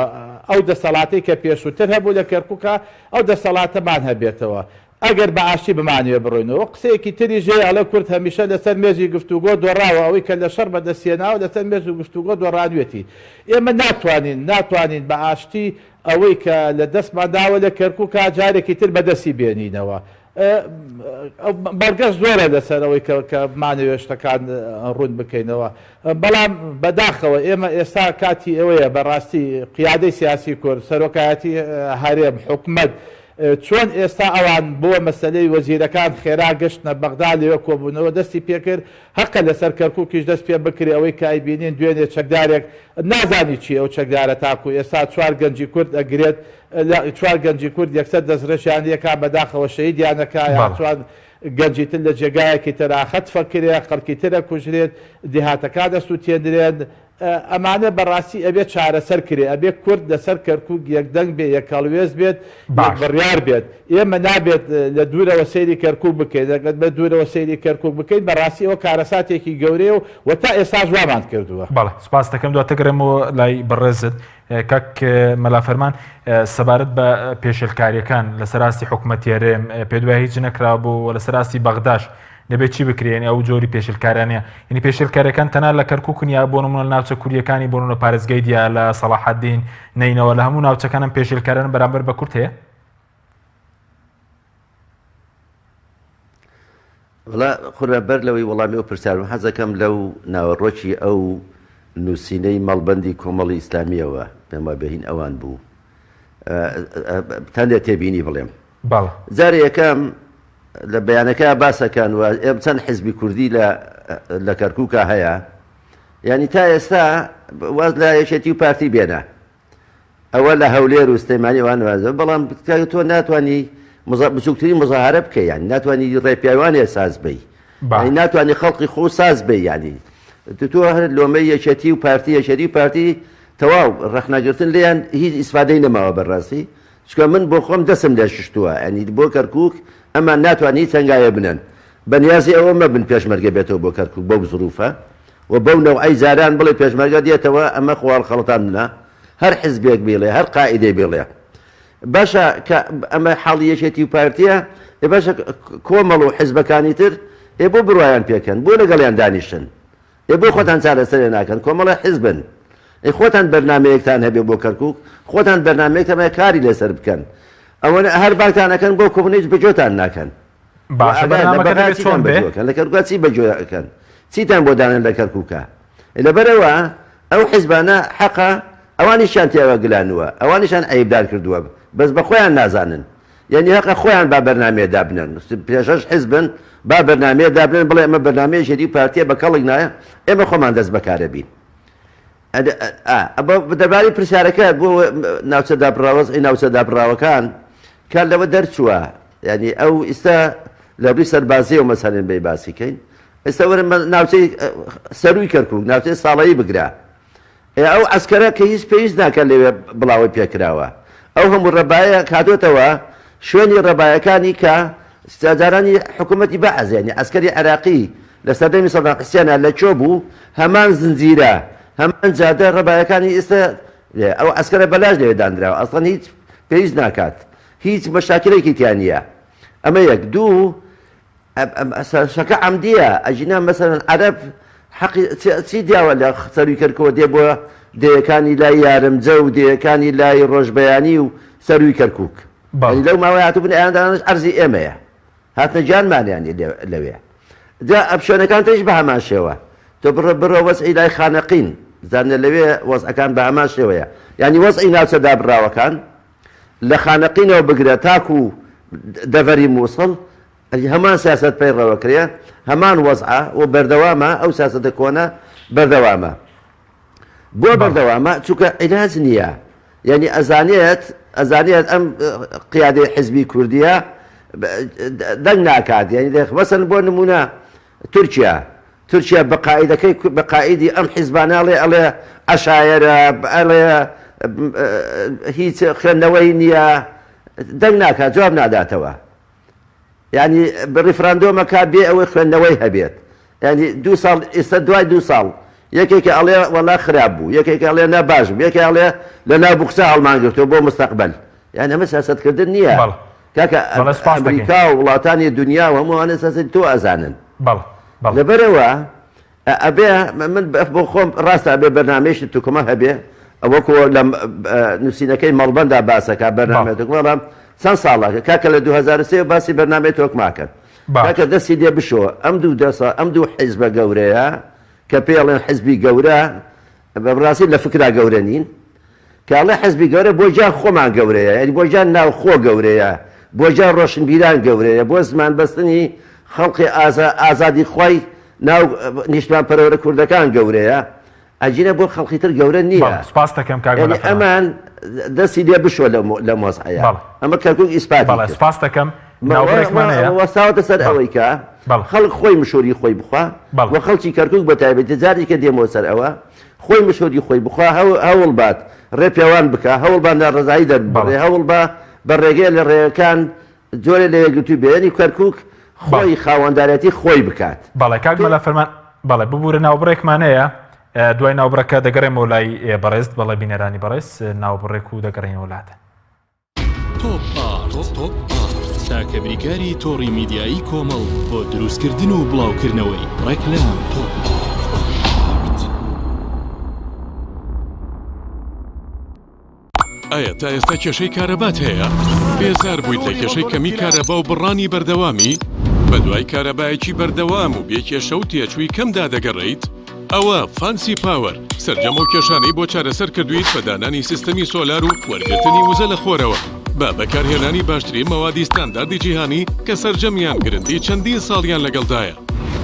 ئەو دەسەڵاتەی کە پێشووتر هەبوو لە کەرکوکا ئەو دەسەڵاتەمان هەبێتەوە ئەگەر بە ئاشتی بمانەوێ بڕۆینەوە. قسەیەکی تریش هەیە ئەڵێ کورد هەمیشە لەسەر مێزی گفتوگۆ دۆڕاوە ئەوەی کە لە شەڕ بەدەستی هێناوە لەسەر مێز و گفتوگۆ دۆڕانوێتی. ئێمە ناتوانین ناتوانین بە ئاشتی ئەوەی کە لە دەستمان داوە لە کەرکوکا جارێکی تر بەدەستی بێنینەوە. بەڵگەش زۆرە لەسەر ئەوەی کە کە بمانەوێ شتەکان ڕوون بکەینەوە. بەڵام بەداخەوە ئێمە ئێستا کاتی ئەوەیە بەڕاستی قیادەی سیاسی کورد، سەرۆکایەتی هەرێم، حکومەت، چۆن ئێستا ئەوان بۆ مەسەلەی وەزیرەکان خێرا گەشتنە بەغدا لەوێ کۆبوونەوە دەستی پێکرد هەقە لەسەر کەرکوکیش دەست پێ بکرێ ئەوەی کە ئەیبینین دوێنێ چەکدارێک نازانی چیە ئەو چەکدارە تاکو ئێستا چوار گەنجی کورد ئەگرێت لە چوار گەنجی کورد یەکسەر دەستڕێژیان لێکا بەداخەوە شەهیدیان ئەکا یا بەڵێ. چوار گەنجی تر لە جێگایەکی ترا خەتف ئەکرێ خەڵکی تر ئەکوژرێت دێهاتەکان ئەسوتێنرێن ئەمانە بەڕاستی ئەبێ چارەسەر کرێ، ئەبێ کورد لەسەر کەرکوک یەک دەنگ بێ، یەک هەڵوێست بێت، یەک باش. بڕیار بێت. ئێمە نابێت لە دوورەوە سەیری کەرکوک بکەین، ئەگەر لە دوورەوە سەیری کەرکوک بکەین بەڕاستی ئەوە کارەساتێکی گەورەیە و و تا ئێستاش وامان کردووە. بەڵێ سوپاست دەکەم، دواتر گەڕێمەوە لای بەڕێزت کاک مەلا فەرمان سەبارەت بە پێشێلکارییەکان لەسەر ئاستی حکومەتی هەرێم پێت وایە هیچ نەکرابوو و لەسەر ئاستی بەغداش دەبێت چی بکرێ یعنی ئەو جۆری پێشلکارانەیە یعنی پێشلکارەکان تەنها لە کەرکوکن یا بۆ نمونە لە ناوچە کوردیەکانی بۆ نمونە پارێزگای دیالە سەڵاحەدین نەینەوە لە هەموو ناوچەکانم پێشلکاران بەرامبەر بە کورد هەیە وەڵا قوربان بەر لەوەی وەڵامی ئەو پرسیارم حەزەکەم لەو ناوەڕۆکی ئەو نووسینەی مەڵبەندی کۆمەڵی ئیسلامیەوە پێم وابێ هین ئەوان بوو تەندێ تێبینی بڵێم بەڵێ. جارێ یەکەم لە بەیانەکە باسەکەن و ئێم چەند حزبی کوردی لە لە کەرکووکا هەیە یعنی تا ئێستا واز لە یەکێتی و پارتی بێنە ئەوە لە هەولێر و سلێمانی وان وازە بەڵام تۆ ناتوانانی بچووکترین مزاهرە بکە یان ناتوانانی ڕێپیاوانێ ساز بی ناتوانانی خەڵقی خۆ ساز بی ینی تۆ هەر لۆمەی یەکێتی و پارتی یەکێتی و پارتی تەواو ڕەخنەگرتن لێیان هیچ ئیسفادەی نەماوە بەڕاستی چونکە من بۆ خۆم دەسم لێ ششتووە یانی بۆ کەرکوک ئەمان ناتوان هیچ هەنگاوێ بنەن بە نیازی ئەوە مەبن پێشمەرگە بێتەوە بۆ کەرکوک بەو زروفە و بەو نەوعەی جاران بڵێ پێشمەرگە دێتەوە ئەمە خواڵ خەڵتاندنە هەر حزبێک بیڵێ هەر قائیدێ بیڵێ باشە کە ئەمە حاڵی یەکێتی و پارتیە ئێ باشە کۆمەڵ و حزبەکانی تر ئێ بۆ بڕوایان پێکەن بۆ لەگەڵیان دانیشن ئێ بۆ خۆتان چارەسەرێ ناکەن کۆمەڵێ حیزبن ئەی خۆتان بەرنامەیەکتان هەبێ بۆ کەرکوک خۆتان بەرنامەیەکتان هەبێ کاری لەسەر بکەن ئەوەنە هەر بانگتان ئەکەن بۆ کۆبوونەوە هیچ بەگوێتان ناکەن باشە ئەگەر لە بەرنامەکە بەغا دەبێت چیتان چۆن بێ؟ بەگوێ ئەکەن لە کەرکوکا چی بەگوێ ئەکەن چیتان بۆ دانێن لە کەرکوکا لەبەرئەوە ئەو حیزبانە حەقە ئەوانیشیان تێوە گلانووە ئەوانیشان عەیبدار کردووە بەس بەخۆیان نازانن یانی هەقە خۆیان با بەرنامەیە دابنێن پێشەش حزبن با بەرنامەیە دابنێن بڵێ ئەمە بەرنامەیە یەکێتی و پارتیە بە کەڵک نایە ئێمە خۆمان دەست بەکارە بین دەربارەی پرسیارەکە بۆ ناوچە دابڕاوە وەزعی ناوچە دابڕاوەکان کار لەوە دەرچووە یعنی ئەو ئیستا لە ڕووی سەربازیەوە مەسەلەن بێ باسی کەین ئێستا وەرە ناوچەی سەروی کەرکوک ناوچەی ساڵەیی بگرە ئێ ئەو عەسکەرە کە هیچ پێویست ناکات لەوێ بڵاوەی پێکراوە ئەو هەموو ڕەبایە هاتۆتەوە شوێنی ڕەبایەکانی کە جارانی حکوومەتی بەعس یانی عەسکەری عێراقی لە سەردەمی سەدام حسێنە لە کوێ بوو هەمان زنجیرە هەمان جادە ڕەبایەکانی ئێستا ئەو عەسکەرە بەلاش لەوێ دانراوە ئەسڵەن هیچ پێویست ناکات هیچ مەشاکلێکی تیا نییە ئەمە یەک دوو شەکە عەمدیە ئەگینا مەسەلەن عەرەب حەقی چی دیاوە لە سەروی کەرکووە دێ بۆ دێیەکانی لای یارمجە و دێیەکانی لای ڕۆژبەیانی و سەروی کەرکووک بەڵێ. لەو ماوەی هاتبوون ئەیان دانش عەرزی ئێمەیە هاتنە گیانمانیانی لەوێ جا ئەم شوێنەکان تریش بە هەمان شێوە تۆ بڕۆ بڕۆ وەزعی لای خانەقین بزانە لەوێ وەزعەکان بە هەمان شێوەیە یانی وەزعی ناوچە دابڕاوەکان لە خانەقینەوە بگرە تاکو دەڤەری مووسڵ هەمان سیاسەت پەیڕەوەکرێ، هەمان وەزعە و بەردەوامە، ئەو سیاسەتە کۆنە بەردەوامە. بۆ بەردەوامە؟ چونکە عیلاج نییە. یعنی ئەزانێت ئەزانێت ئەم قیادەی حزبی کوردیە دەنگ ناکات. یعنی مەسەن بۆ نمونە تورکیا تورکیا بە قائیدەکەی بە قائیدی ئەم حیزبانە ئەڵێ ئەڵێ عەشایەرە ئەڵێ. هیچ خوێندنەوەی نییە دەنگ ناکات جواب ناداتەوە یانی ڕیفراندۆمەکە بێ ئەوەی خوێندنەوەی هەبێت یانی دوو ساڵ ئێستا دوای دوو ساڵ یەکێکی ئەڵێ وەڵا خراپ بوو یەکێکی ئەڵێ نا باش بوو یەکێ ئەڵێ لە ناو بوخچە هەڵمانگرتووە بۆ مستەقبەل یانی ئەمە سیاسەتکردن نییە بەڵێ کاکە بەڵێ سوپاس دەکەین ئەمریکا و وڵاتانی دنیا و هەموو ئەوانە سیاسەتی تۆ ئەزانن بەڵێ بەڵێ لەبەرئەوە ئەبێ من بۆ خۆم ڕاستە ئەبێ بەرنامەیەکی توکمە هەبێ وەکو لە نووسینەکەی مەڵبەندا باسەکە بەرنامەی توکمە بەڵام چەند ساڵە کاکە لە 2003 باسی بەرنامەی تۆکماکەن کاکە دەستی لێ بشۆ ئەم دوو دەسە ئەم دوو حیزبە گەورەیە کە پێڵێن حیزبی گەورە بەڕاستی لە فکرا گەورە نین کە ئەڵێ حزبی گەورە بۆ گیان خۆمان گەورەیە یانی بۆ گیان ناوخۆ گەورەیە بۆ گیان ڕۆشنبیران گەورەیە بۆ زمان بەستنی خەڵقی ئازا ئازادی خوای ناو نیشتمان پەرەوەرە کوردەکان گەورەیە ئەگینا بۆ خەڵقی تر گەورە نییە بەڵێ سوپاست دەکەم کاک یانی مەلا فەرمان. ئەمان دەستی لێ بشۆ لەم وەزعەیە بەڵێ. ئەمە کەرکوک ئیسپاتی بەڵێ کرد. سوپاست دەکەم ناوبڕێکمان هەیە. وەستاوەتە سەر بەڵێ. ئەوەی کە بەڵێ. خەڵک خۆی مشوری خۆی بخوا بەڵێ. و خەڵکی کەرکوک بە تایبەتی جارێکە دێمەوە سەر ئەوە خۆی مشوری خۆی بخوا هەوڵ بات ڕێپێوان بکا هەوڵ با ناڕەزایی دەرببڕێ هەوڵ با بە ڕێگەیە لە ڕێگەکان جۆرێ لە یەکگرتووی بێ یانی کەرکوک خۆی خاوەندارێتی خۆی بکات. بەڵێ کاک مەلا فەرمان بەڵێ ببورە ناوبڕێکمان هەیە دوای ناوبڕەکە دەگەڕێمەوە لای بەڕێزت بەڵێ بینەرانی بەڕێز ناوبڕێک و دەگەڕێینەوە لاتان. تۆپ ئارت تاکە بریکاری تۆڕی میدیایی کۆمەڵ بۆ دروستکردن و بڵاوکردنەوەی ڕێکلام. تۆپ ئارت. ئایا تا ئێستا کێشەی کارەبات هەیە؟ بێزار بوویت لە کێشەی کەمی کارەبا و بڕانی بەردەوامی؟ بەدوای کارەبایەکی بەردەوام و بێ کێشە و تێچووی کەمدا دەگەڕێیت؟ ئەوە فانسی پاوەر سەرجەم ئەو کێشانەی بۆ چارەسەر کردوویت بە دانانی سیستەمی سۆلار و وەرگرتنی وزە لە خۆرەوە بە بەکارهێنانی باشترین مەوادی ستانداردی جیهانی کە سەرجەمیان گرنتی چەندین ساڵیان لەگەڵدایە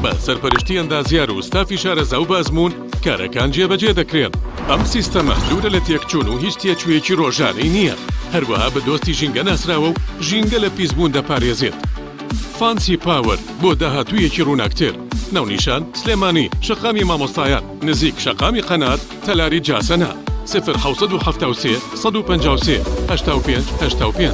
بە سەرپەرشتی ئەندازیار و ستافی شارەزا و بەئەزموون کارەکان جێبەجێ دەکرێن. ئەم سیستەمە دوورە لە تێکچوون و هیچ تێچوویەکی ڕۆژانەی نییە، هەروەها بە دۆستی ژینگە ناسراوە و ژینگە لە پیسبوون دەپارێزێت. فانسی پاوەر بۆ داهاتوویەکی ڕووناکتر. ناونیشان، سلێمانی، شەقامی مامۆستایان، نزیک شەقامی قەنات، تەلاری جاسەنە. 0773 153 85 85.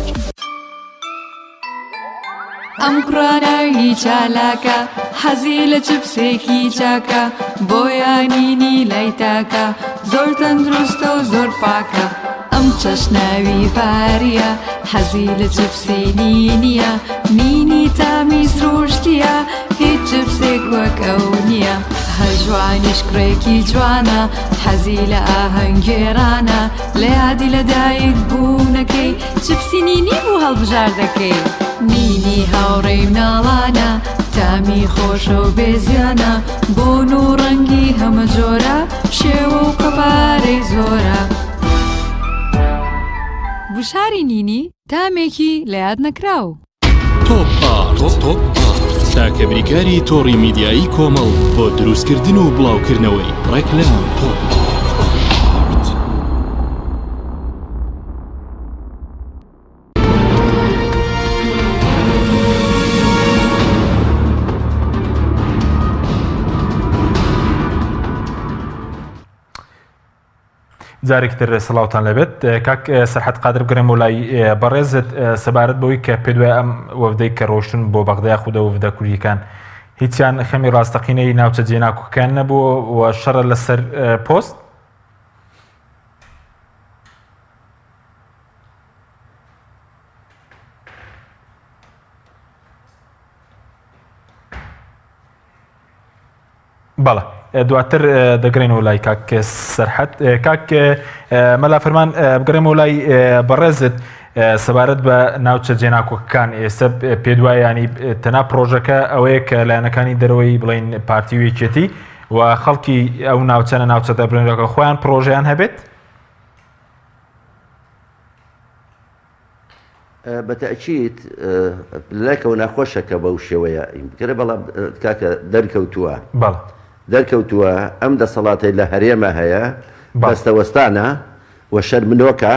ئەم کوڕە ناوی چالاکە حەزی لە چپسێکی چاکە بۆیانینی لای تاکە زۆر تەندروستە و زۆر پاکە ئەم چەشناوی ڤاریە حەزی لە چپسی نینیە نینی تامی سروشتیە هیچ چپسێک وەک ئەو نییە هەژوانیش کوڕێکی جوانە حەزی لە ئاهەنگێرانە لە یادی لەدایک بوونەکەی چپسی نینی بوو هەڵبژاردەکەی. نینی هاوڕێی مناڵانە تامی خۆشە و بێزیانە بۆن و ڕەنگی هەمە جۆرە شێوە و قەبارەی زۆرە. گوشاری نینی تامێکی لە یاد نەکراو. تۆپ ئارت تاکە بریکاری تۆڕی میدیایی کۆمەڵ بۆ دروستکردن و بڵاوکردنەوەی ڕێکلام. تۆپ ئارت. جارێکی تر سڵاوتان لەبێت کاک سەرحەت قادر بگەڕێمەوە لای بەڕێزت سەبارەت بەوەی کە پێ دوای ئەم وەفدەی کە ڕۆشتن بۆ بەغدا یاخودە وەفدە کوردیەکان هیچیان خەمی ڕاستەقینەی ناوچە جێناکۆکەکان نەبوو و شەڕە لەسەر پۆست بەڵێ دواتر دەگەڕێنەوە لای کاک سەرحەت کاک مەلا فەرمان بگەڕێمەوە لای بەڕێزت سەبارەت بە ناوچە جێناکۆکەکان ئێستا پێدوایە ینی تەنا پرۆژەکە ئەوەیە کە لایەنەکانی دەرەوەی بڵین پارتی و یەکێتی و خەڵکی ئەو ناوچەنە ناوچە دەبرێنەکە خۆیان پرۆژیان هەبێت بە تەئکید لەلایەکەوە ناخۆشە کە بەو شێوەیە بکرێت بەڵام کاکە دەرکەوتووە دەرکەوتووە ئەم دەسەڵاتەی لە هەرێمە هەیە دەستەوەستانە و شەرمنۆکە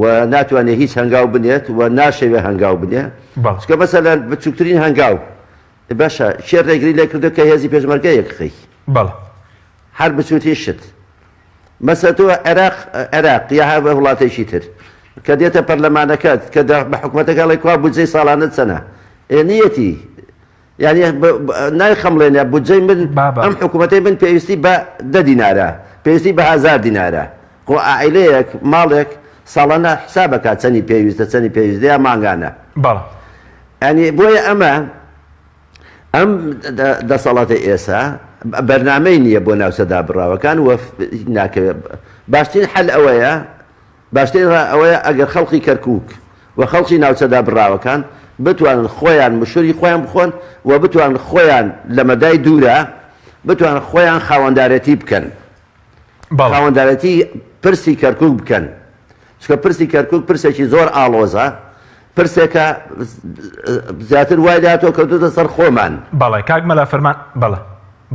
و ناتوانێت هیچ هەنگاو بنێت و ناشەوێ هەنگاو بنێ چکە مەسەلەن بچووکترین هەنگاو باشە کێ ڕێگری لێ کردو کە هێزی پێشمەرگە یەکخەی هەر بچووترین شت. مەسە تۆ عێراق عێراق یا هەر وڵاتێکی تر کە دێتە پەرلەمانەکەت کە بە حکومەتەکە ئەڵێ کوا بودجەی ساڵانەت چەنە ئێ نیەتی یانی نایخەمڵێنە بودجەی من ئەم حکوومەتەی من پێویستی بە دە دینارە پێویستی بە هازار دینارە خۆ عائیلەیەک ماڵێک ساڵانە حسابەکە چەنی پێویستە چەنی پێویستە یا مانگانە بەڵێ ینی بۆیە ئەمە ئەم دەسەڵاتەی ئێسا بەرنامەی نییە بۆ ناوچە دابڕاوەکان و ناکەوێت باشترین حەل ئەوەیە باشترین ڕا ئەوەیە ئەگەر خەڵکی کەرکوک و خەڵکی ناوچە دابڕاوەکان بتوانن خۆیان مشوری خۆیان بخۆن و بتوانن خۆیان لە مەدای دوورا بتوانن خۆیان خاوەندارێتی بکەن خاوەندارێتی پرسی کەرکوک بکەن چونکە پرسی کەرکوک پرسێکی زۆر ئاڵۆزە پرسێکە زیاتر وای لاتۆ کەوتوتە سەر خۆمان. بەڵێ کاک مەلا فەرمان بەڵێ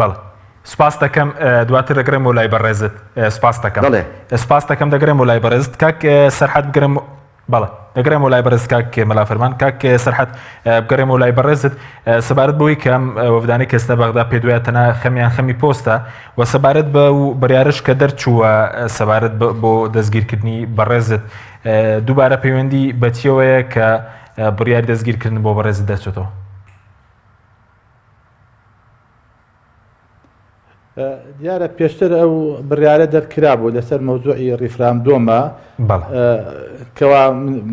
بەڵێ سوپاس دەکەم دواتر دەگەڕێمەوە لای بەڕێزت سوپاس دەکەم بەڵێ سوپاس دەکەم دەگەڕێمەوە لای بەڕێزت کاک سەرحەد بگەڕێم بەڵێ دەگەڕێمەوە لای بەڕێز کاک مەلا فەرمان کاک سەرحەد بگەڕێمەوە لای بەڕێزت سەبارەت بەوەی کە ئەم وەفدانەی کە ئێستا بەغدا پێدوایە تەنها خەمیان خەمی پۆستە و سەبارەت بە و بڕیارش کە دەرچووە سەبارەت بۆ دەستگیرکردنی بەڕێزت دووبارە پەیوەندی بە چیەوەیە کە بڕیاری دەستگیرکردن بۆ بەڕێزت دەرچێتەوە؟ دیارە پێشتر ئەو بڕیارە دەرکرابوو لەسەر مەوزوعی ڕیفراندۆمە کەوا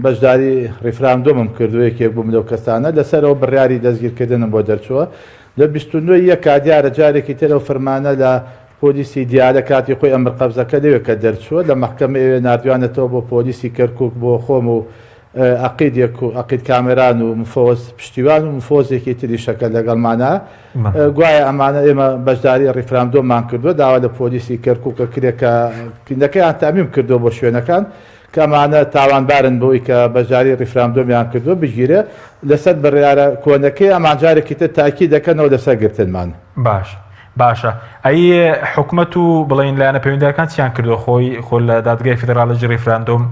بەشداری ڕیفراندۆمم کردو یەکێک بووم لەو کەسانە لەسەرەوە بڕیاری دەستگیرکردنم بۆ دەرچووە لە 29 یەکا دیارە جارێکی تر ئەو فەرمانە لە پۆلیسی دیالە کاتی خۆی ئەمر قەبزەکە لەوێ کە دەرچووە لە مەحکەمە ئەوێ ناردویانەتەوە بۆ پۆلیسی کەرکوک بۆ خۆم و عەقیدێک و عەقید کامەران و مفەوەز پشتیوان و مفەوەزێکی تریشە کە لەگەڵمانە گوایە ئەمانە ئێمە بەشداری ڕیفراندۆممان کردووە داوا لە پۆلیسی کەرکوک ئەکرێ کە کیندەکەیان تەئمیم کردووە بۆ شوێنەکان کە ئەمانە تاوانبارن بەوەی کە بەشداری ڕیفراندۆمیان کردووە بگیرێ لەسەر بڕیارە کۆنەکەی ئەمان جارێکی تر تاکید دەکەنەوە لەسەر گرتنمان. باش باشە ئەی حکومەت و بڵێین لایەنە پەیوەندیدارەکان چیان کردووە خۆی خۆ لە دادگای فیدراڵی ڕیفراندۆم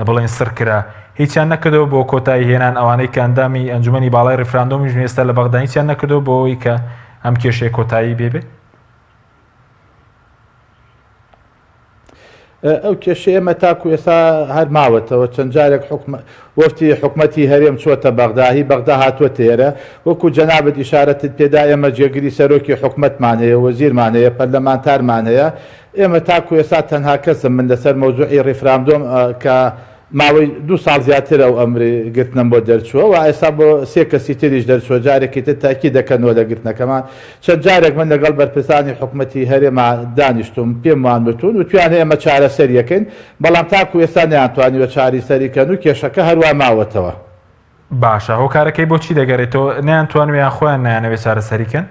بڵێن سڕ کرا هیچیان نەکردەوە بۆ کۆتایی هێنان ئەوانەی کە ئەندامی ئەنجومەنی باڵای ڕیفراندۆمیش ئێستا لە بەغدا هیچیان نەکردەوە بۆ ئەوەی کە ئەم کێشەیە کۆتایی بێ بێ؟ ئەو کێشەیە ئێمە تاکو ئێستا هەر ماوەتەوە چەند جارێک وەفتی حکومەتی هەرێم چووەتە بەغدا هی بەغدا هاتووەتە ئێرە وەکو جەنابت ئیشارەتت پێدا ئێمە جێگری سەرۆکی حکومەتمان هەیە وەزیرمان هەیە پەرلەمانتارمان هەیە ئێمە تاکو ئێستا تەنها کەسم من لەسەر مەوزوعی ڕیفراندۆم کە ماوەی دوو ساڵ زیاتر ئەو ئەمری گرتنەم بۆ دەرچووە و ئێستا بۆ سێ کەسی تریش دەرچووە جارێکی تر تاکید دەکەنەوە لە گرتنەکەمان چەند جارێک من لەگەڵ بەرپرسانی حکومەتی هەرێما دانیشتووم پێم وان وتوون وتویانە ئێمە چارەسەریەکەین بەڵام تاکو ئێستا نەیانتوانیوە چاریسەری کەن و کێشەکە هەروا ماوەتەوە. باشە هۆکارەکەی بۆ چی دەگەرێتەوە نەیانتوانیوە یان خۆیان نایانەوێت چارەسەری کەن؟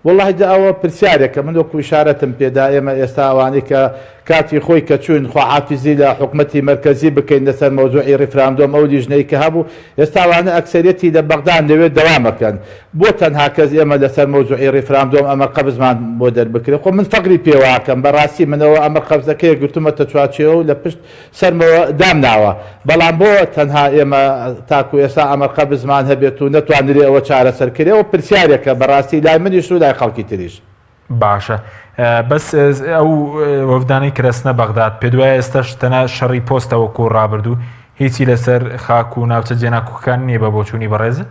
وەڵاهی جا ئەوە پرسیارێکە من وەکو ئیشارەتم پێدا ئێمە ئێستا ئەوانەی کە کاتی خۆی کە چووین خواحافیزی لە حکومەتی مەرکەزی بکەین لەسەر مەوزوعی ڕیفراندۆم ئەو لیژنەی کە هەبوو ئێستا ئەوانە ئەکسەریەتی لە بەغدان لەوێ دەوام ئەکەن بۆ تەنها کەس ئێمە لەسەر مەوزوعی ڕیفراندۆم ئەمر قەبزمان بۆ دەربکرێ خۆ من فەقری پێوە ئەکەم بەڕاستی من ئەوە ئەمر قەبزەکەیە گرتوومەتە چوارچێوە و لە پشت سەرمەوە دامناوە، بەڵام بۆ تەنها ئێمە تاکو ئێستا ئەمر قەبزمان هەبێت و نەتوانرێ ئەوە چارەسەر کرێ، ئەوە پرسیارێکە بەڕاستی لای منیش و لای خەڵکی تریش. باشە بەس ئەو وەفدانەی کە دەچنە بەغداد پێت وایە ئێستاش تەنها شەڕی پۆستە وەکو ڕابردوو هیچی لەسەر خاک و ناوچە جێناکۆکەکان نییە بە بۆچوونی بەڕێزت؟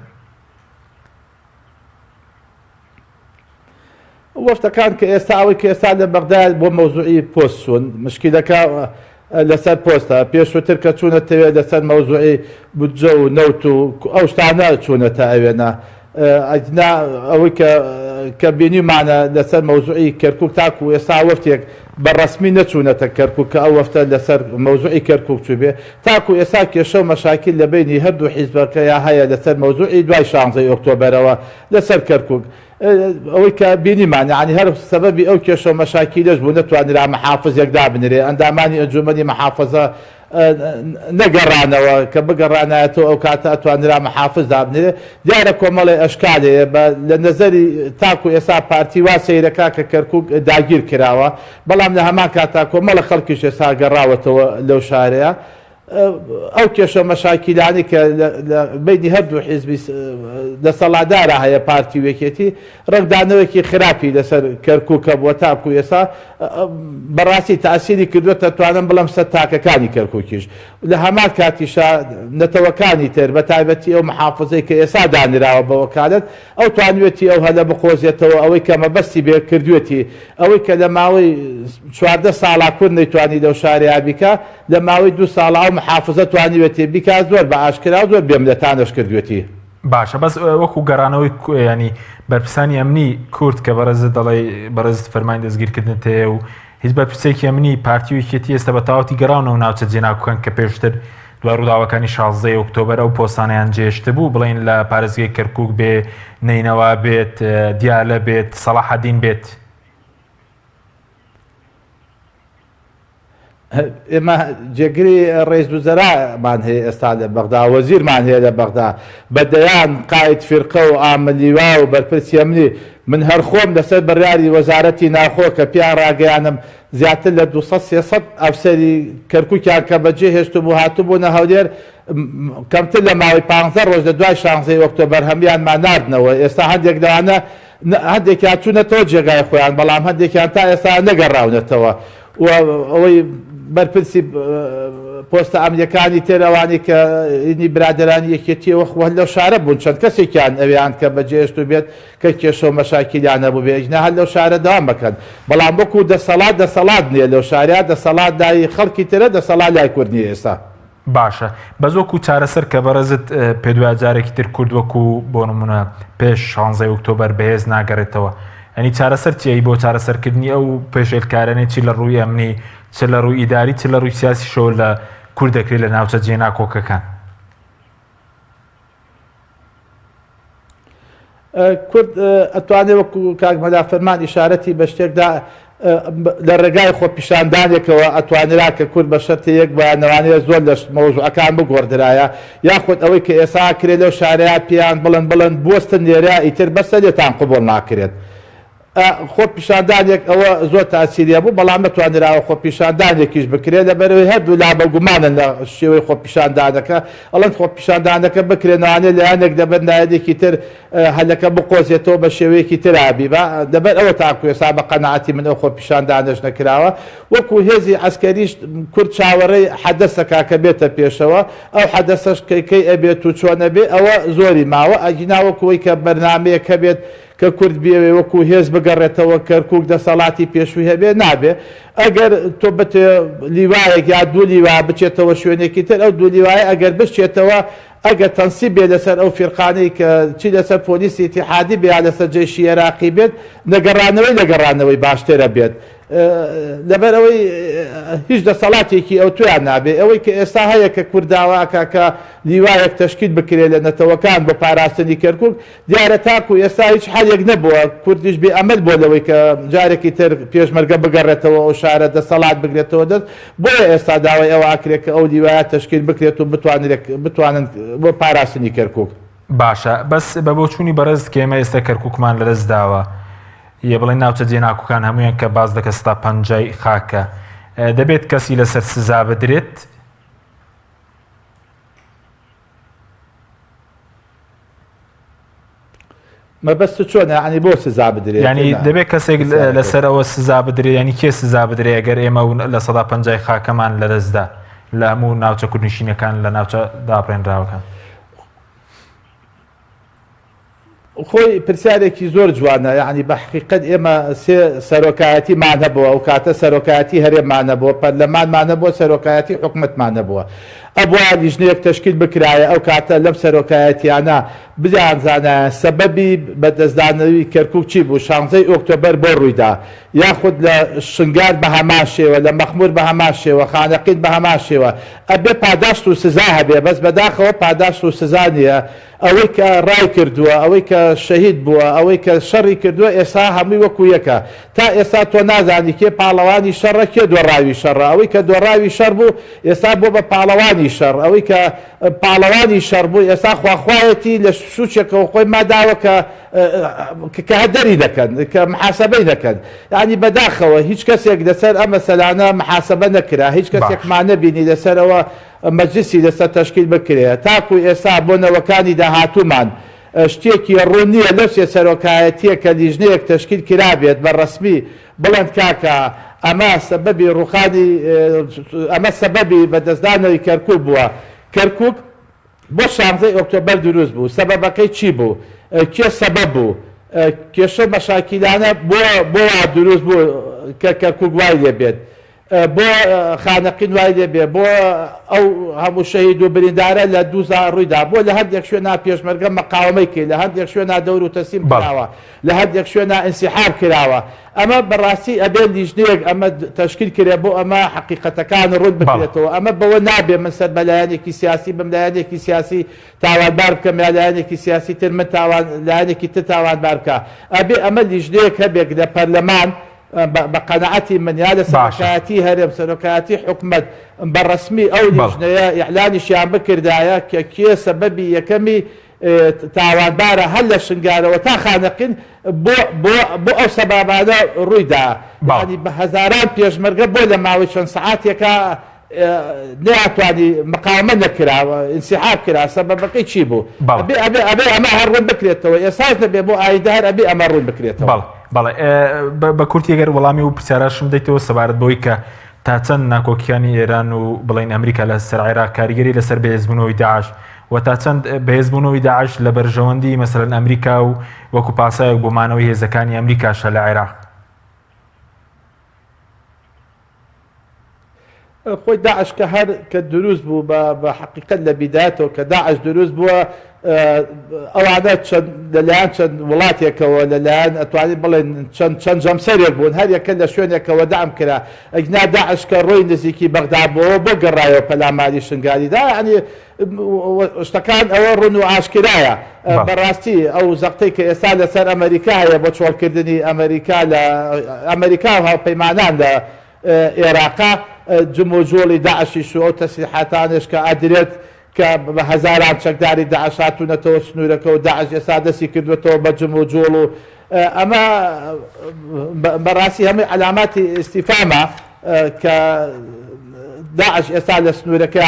وەفدەکان کە ئێستا ئەوەی کە ئێستا لە بەغدا بۆ مەوزوعی پۆست چوون مشکیلەکە لەسەر پۆستە پێشووتر کە چوونەتەوێ لەسەر مەوزوعی بودجە و نەوت و ئەو شتانە چوونەتە ئەوێنە ئەگینا ئەوەی کە کە بینیمانە لەسەر مەوزوعی کەرکوک تاکو ئێستا وەفتێک بە ڕەسمی نەچوونەتە کەرکوک کە ئەو وەفتە لەسەر مەوزوعی کەرکوک چووبێ تاکو ئێستا کێشە و مەشاکیل لە بەینی هەردوو حیزبەکەیا هەیە لەسەر مەوزوعی دوای شانزەی ئۆکتۆبەرەوە لەسەر کەرکوک ئەوەی کە بینیمان یانی هەر سەبەبی ئەو کێشە و مەشاکیلەش بوو نەتوانرا محافزێک دابنرێ ئەندامانی ئەنجومەنی محافزە نەگەڕانەوە کە بگەڕانایەتەوە ئەو کاتە ئەتوانرا محافز دابنرێ دیارە کۆمەڵێ ئەشکال هەیە بە لە نەزەری تاکو ئێستا پارتی وا سەیرەکا کە کەرکوک داگیر کراوە بەڵام لە هەمان کاتا کۆمەڵە خەڵکیش ئێستا گەڕاوەتەوە لەو شارەیە. ئەو کێشە مەشاکیلانەی کە لە بەینی هەردوو حیزبی دەسەڵاتدارا هەیە پارتی و یەکێتی ڕەنگدانەوەیەکی خراپی لەسەر کەرکوک هەبووە تاکو ئێستا بەڕاستی تاسیری کردووەتە توانم بڵێم سەر تاکەکانی کەرکوکیش لە هەمان کاتیشا نەتەوەکانی تر بە تایبەتی ئەو محافزەی کە ئێستا دانراوە بە وەکالەت ئەو توانیوێتی ئەو هەلە بقۆزێتەوە ئەوەی کە مەبەستی بێ کردوێتی ئەوەی کە لە ماوەی 14 ساڵا کورد نەیتوانی لەو شارەیا بیکا لە ماوەی دوو ساڵا ئەو محافزە توانیوێتی بیکا زۆر بە ئاشکرا و زۆر بێمنەتانەش کردوێتی. باشە بەس وەکو گەڕانەوەی ینی بەرپرسانی ئەمنی کورد کە بەڕێزت دەڵێی بەڕێزت فەرمانی دەستگیرکردنت هەیە و هیچ بەرپرسێکی ئەمنی پارتی و یەکێتی ئێستا بە تەواوەتی گەڕاونەوە ناوچە جێناکۆکان کە پێشتر دوای ڕووداوەکانی شازدەی ئۆکتۆبەر ئەو پۆستانەیان جێشتبوو بڵێن لە پارێزگەی کەرکک بێ نەینەوا بێت دیالە بێت سەڵاحەدین بێت. ئێمە جێگری ڕئیس وزەرامان هەیە ئێستا لە بەغدا، وەزیرمان هەیە لە بەغدا، بە دەیان قائید فیرقە و ئامر لیوا و بەرپرسی ئەمنی، من هەر خۆم لەسەر بڕیاری وەزارەتی ناوخۆ کە پێیان ڕاگەیانم زیاتر لە 200 300 ئەفسەری کەرکوکیان کە بەجێ هێشتبوو هاتبوونە هەولێر کەمتر لە ماوەی پانزە ڕۆژ لە دوای شانزەی ئۆکتۆبەر هەموویانمان ناردنەوە ئێستا هەندێک لەوانە هەندێکیان چوونەتەوە جێگای خۆیان، بەڵام هەندێکیان تا ئێستا نەگەڕاونەتەوە و ئەوەی بەرپرسی پۆستە ئەمنیەکانی تر ئەوانەی کە هینی برادەرانی یەکێتیەوە خۆ هەر لەو شارە بوون چەند کەسێکیان ئەوێیان کە بەجێهێشتوو بێت کە کێشە و مەشاکیلیان هەبووبێ ئەگینا هەر لەو شارە دەوام ئەکەن بەڵام وەکوو دەسەڵات دەسەڵات نییە لەو شارە دەسەڵات لای خەڵکی ترە دەسەڵات لای کورد نییە ئێستا. باشە بەس وەکو چارەسەر کە بەڕێزت پێت وایە جارێکی تر کورد وەکو بۆ نمونە پێش شانزەی ئۆکتۆبەر بەهێز ناگەڕێتەوە ئەنی چارەسەر چیە بۆ چارەسەرکردنی ئەو پێشێلکارانەی چی لە ڕووی ئەمنی چ لە ڕووی ئیداری چ لە ڕووی سیاسیشەوە لە کورد دەکرێت لە ناوچە جێناکۆکەکان؟ کورد ئەتوانێ وەکو کاک مەلا فەرمان ئیشارەتی بە شتێک دا لە ڕێگای خۆپیشاندانێکەوە ئەتوانرا کە کورد بە شەرتێ یەک بایانەوانەیە زۆر لە مەوزوعەکان بگۆڕدرایە یاخود ئەوەی کە ئێسا کرێ لەو شارەیا پێیان بڵن بڵن بوەستن لێرە ئیتر بەسە لێتان قبوڵ ناکرێت خۆپیشاندانێک ئەوە زۆر تاسیری هەبوو، بەڵام نەتوانراوە خۆپیشاندانێکیش بکرێت، لەبەرئەوەی هەردوولا بە گومانن لە شێوەی خۆپیشاندانەکە، ئەڵێن خۆپیشاندانەکە بکرێت لەوانەیە لایەنێک لەبەر لایەنێکی تر هەلەکە بقۆزێتەوە بە شێوەیەکی ترا بیبا، لەبەر ئەوە تاکو ئێستا بە قەناعەتی من ئەو خۆپیشاندانەش نەکراوە، وەکو هێزی عەسکەریش کورد چاوەڕێی حەدەسەکە کە بێتە پێشەوە، ئەو حەدەسەش کەی ئەبێت و چۆن ئەبێ ئەوە زۆری ماوە، ئەگینا وەکو ئەوەی کە بەرنامەیەک هەبێت کە کورد بیەوێ وەکو هێز بگەڕێتەوە کەرکوک دەسەڵاتی پێشوی هەبێ نابێ ئەگەر تۆ بتێ لیوایەک یا دوو لیوا بچێتەوە شوێنێکی تر ئەو دوو لیوایە ئەگەر بشچێتەوە ئەگەر تەنسیب بێ لەسەر ئەو فیرقانەی کە چی لەسەر پۆلیسی ئیتیحادی بێ یا لەسەر جەیشی ئێراقی بێت نەگەڕانەوەی لە گەڕانەوەی باشترە بێت لەبەر ئەوەی هیچ دەسەڵاتێکی ئەوتۆیان نابێ ئەوەی کە ئێستا هەیە کە کورد داوا ئەکا کە لیوایەک تەشکیل بکرێ لە نەتەوەکان بۆ پاراستنی کەرکوک دیارە تاکو ئێستا هیچ حەلێک نەبووە، کوردیش بێ ئەمەل بووە لەوەی کە جارێکی تر پێشمەرگە بگەڕێتەوە ئەو شارە دەسەڵات بگرێتەوە دەست، بۆیە ئێستا داوای ئەوە ئەکرێت کە ئەو لیوایە تەشکیل بکرێت و بتوانرێت بتوانن بۆ پاراستنی کەرکوک. باشە بەس بە بۆچوونی بەڕێزت کە ئێمە ئێستا کەرکوکمان لەدەست داوە یە بڵێن ناوچە جێناکۆکان هەموویان کە باس دەکە ستا پەنجای خاکە دەبێت کەسی لەسەر سزا بدرێت؟ مەبەستت چۆنە یعنی بۆ سزا بدرێت ینی دەبێت کەسێک لەسەر ئەوە سزا بدرێت ینی کێ سزا بدرێ ئەگەر ئێمە 50% خاکەمان لەدەستدا لە هەموو ناوچە کوردنشینەکان لە ناوچە دابڕێنراوەکان. خۆی پرسیارێکی زۆر جوانە یعنی بە حقیقەت ئێمە سێ سەرۆکایەتیمان هەبووە ئەو کاتە سەرۆکایەتی هەرێممان هەبووە پەرلەمانمان هەبووە سەرۆکایەتی حکومەتمان هەبووە ئەبوا لیژنەیەک تەشکیل بکرایە ئەو کاتە لەم سەرۆکایەتیانە بیانزانایە سەبەبی بەدەستدانەوی کەرکوک چی بوو شانزەی ئۆکتۆبەر بۆ ڕوویدا یاخود لە شنگال بە هەمان شێوە لە مەخمور بە هەمان شێوە خانەقین بە هەمان شێوە ئەبێ پاداشت و سزا هەبێ بەس بەداخەوە پاداشت و سزا نییە ئەوەی کە ڕای کردووە، ئەوەی کە شەهید بووە، ئەوەی کە شەڕی کردووە ئێستا هەمووی وەکو یەکە. تا ئێستا تۆ نازانی کێ پاڵەوانی شەڕە کێ دۆڕاوی شەڕە. ئەوەی کە دۆڕاوی شەڕ بوو ئێستا بووە بە پاڵەوانی شەڕ. ئەوەی کە پاڵەوانی شەڕ بوو ئێستا خواخوایەتی لە سوچێکەوە خۆی ماداوە کە کە هەدەری دەکەن، کە محاسەبەی دەکەن. یانی بەداخەوە هیچ کەسێک لەسەر ئەم مەسەلانە محاسەبە نەکرا. هیچ باش. کەسێکمان نەبینی لەسەر ئەوە. مەجلسی لەسەر تەشکیل بکرێ تاکو ئێستا بۆ نەوەکانی داهاتوومان شتێکی ڕوون نییە لەو سێ سەرۆکایەتییە کە لیژنەیەک تەشکیل کرابێت بە ڕەسمی بڵێن کاکە ئەمە سەبەبی ڕووخانی ئەمە سەبەبی بەدەستدانەوەی کەرکوک بووە کەرکوک بۆ شانزەی ئۆکتۆبەر دروست بوو سەبەبەکەی چی بوو کێ سەبەب بوو کێشەو مەشاکیلانە بۆ بۆ وا دروست بوو کە کەرکوک وای لێ بێت بۆ خانەقین وای لێ بێ بۆ ئەو هەموو شەهید و بریندارە لە دووزا ڕوویدا بۆ لە هەندێک شوێنا پێشمەرگە مەقاومەی کرد لە هەندێک شوێنا دەور و تەسلیم بەڵێ. کراوە لە هەندێک شوێنا ئینسیحاب کراوە ئەمە بەڕاستی ئەبێ لیژنەیەک ئەمە تەشکیل کرێ بۆ ئەمە حەقیقەتەکان ڕوون بەڵێ. بکرێتەوە ئەمە بەوە نابێ من سەر بە لایەنێکی سیاسی بم لایەنێکی سیاسی تاوانبار بکەم یا لایەنێکی سیاسی تر من تاوان لایەنێکی تر تاوانبار بکا ئەبێ ئەمە لیژنەیەک هەبێک لە پەرلەمان بە قەناعەتی من یا لە باشە. سەرۆکایەتی هەرێم سەرۆکایەتی حکومەت بە ڕەسمی ئەو بەڵێ. لیژنەیە ئیعلانیشیان بکردایە کە کێ سەبەبی یەکەمی تاوانبارە هەر لە شنگالەوە تا خانەقین بۆ بۆ بۆ ئەو سەبابانە ڕووی دا بەڵێ. یانی بە هەزاران پێشمەرگە بۆ لە ماوەی چەند سەعاتێکا نەیانتوانی مقاومە نەکرا ئینسیحاب کرا سەبەبەکەی چی بوو؟ بەڵێ. ئەبێ ئەبێ ئەبێ ئەمە هەر ڕوون بکرێتەوە ئێستاش نەبێ بۆ ئایندە هەر ئەبێ ئەمە ڕوون بکرێتەوە. بەڵێ بەڵێ بە کورتی گەر وەڵامی و پرسیاراشم دەیتەوە سەبارەت بەوەی کە تا چەند ناکۆکیانی ئێران و بڵین ئەمریکا لە سەر عێراق کاریگەری لەسەر بەهێزبوونەوەی داعش و تا چەند بەهێزبوونەوەی داعش لە بەرژەوەندی مەسەلەن ئەمریکا و وەکو پاساوێک بۆ مانەوەی هێزەکانی ئەمریکاشە لە عێراق. خۆی داعش کە هەر کە دروست بوو بە بە حەقیقەت لە بیدایەتەوە کە داعش دروست بووە ئەوانە چەند لەلایەن چەند وڵاتێکەوە لەلایەن ئەتوانین بڵێن چەند چەند جەمسەرێک بوون هەر یەکە لە شوێنێکەوە دەعم کرا ئەگنا داعش کە ڕۆی نزیکی بەغدا بۆوە بۆ گەڕایەوە پەلاماری شنگالی دا یعنی شتەکان ئەوە ڕوون و ئاشکرایە بەڕاستی ئەو زەختەی کە ئێستا لەسەر ئەمریکا هەیە بۆ چۆڵکردنی ئەمریکا لە ئەمریکا و هاوپەیمانان لە ئێراقا جموجوڵی داعشیش و ئەو تەسلیحاتانەش کە ئەدرێت کە بە هەزاران چەکداری داعش هاتوونەتەوە سنوورەکە و داعش ئێستا دەستی کردووەتەوە بە جموجوڵ و ئەمە بەڕاستی هەمووی عەلاماتی ئیستیفامە کە داعش ئێستا لە سنوورەکە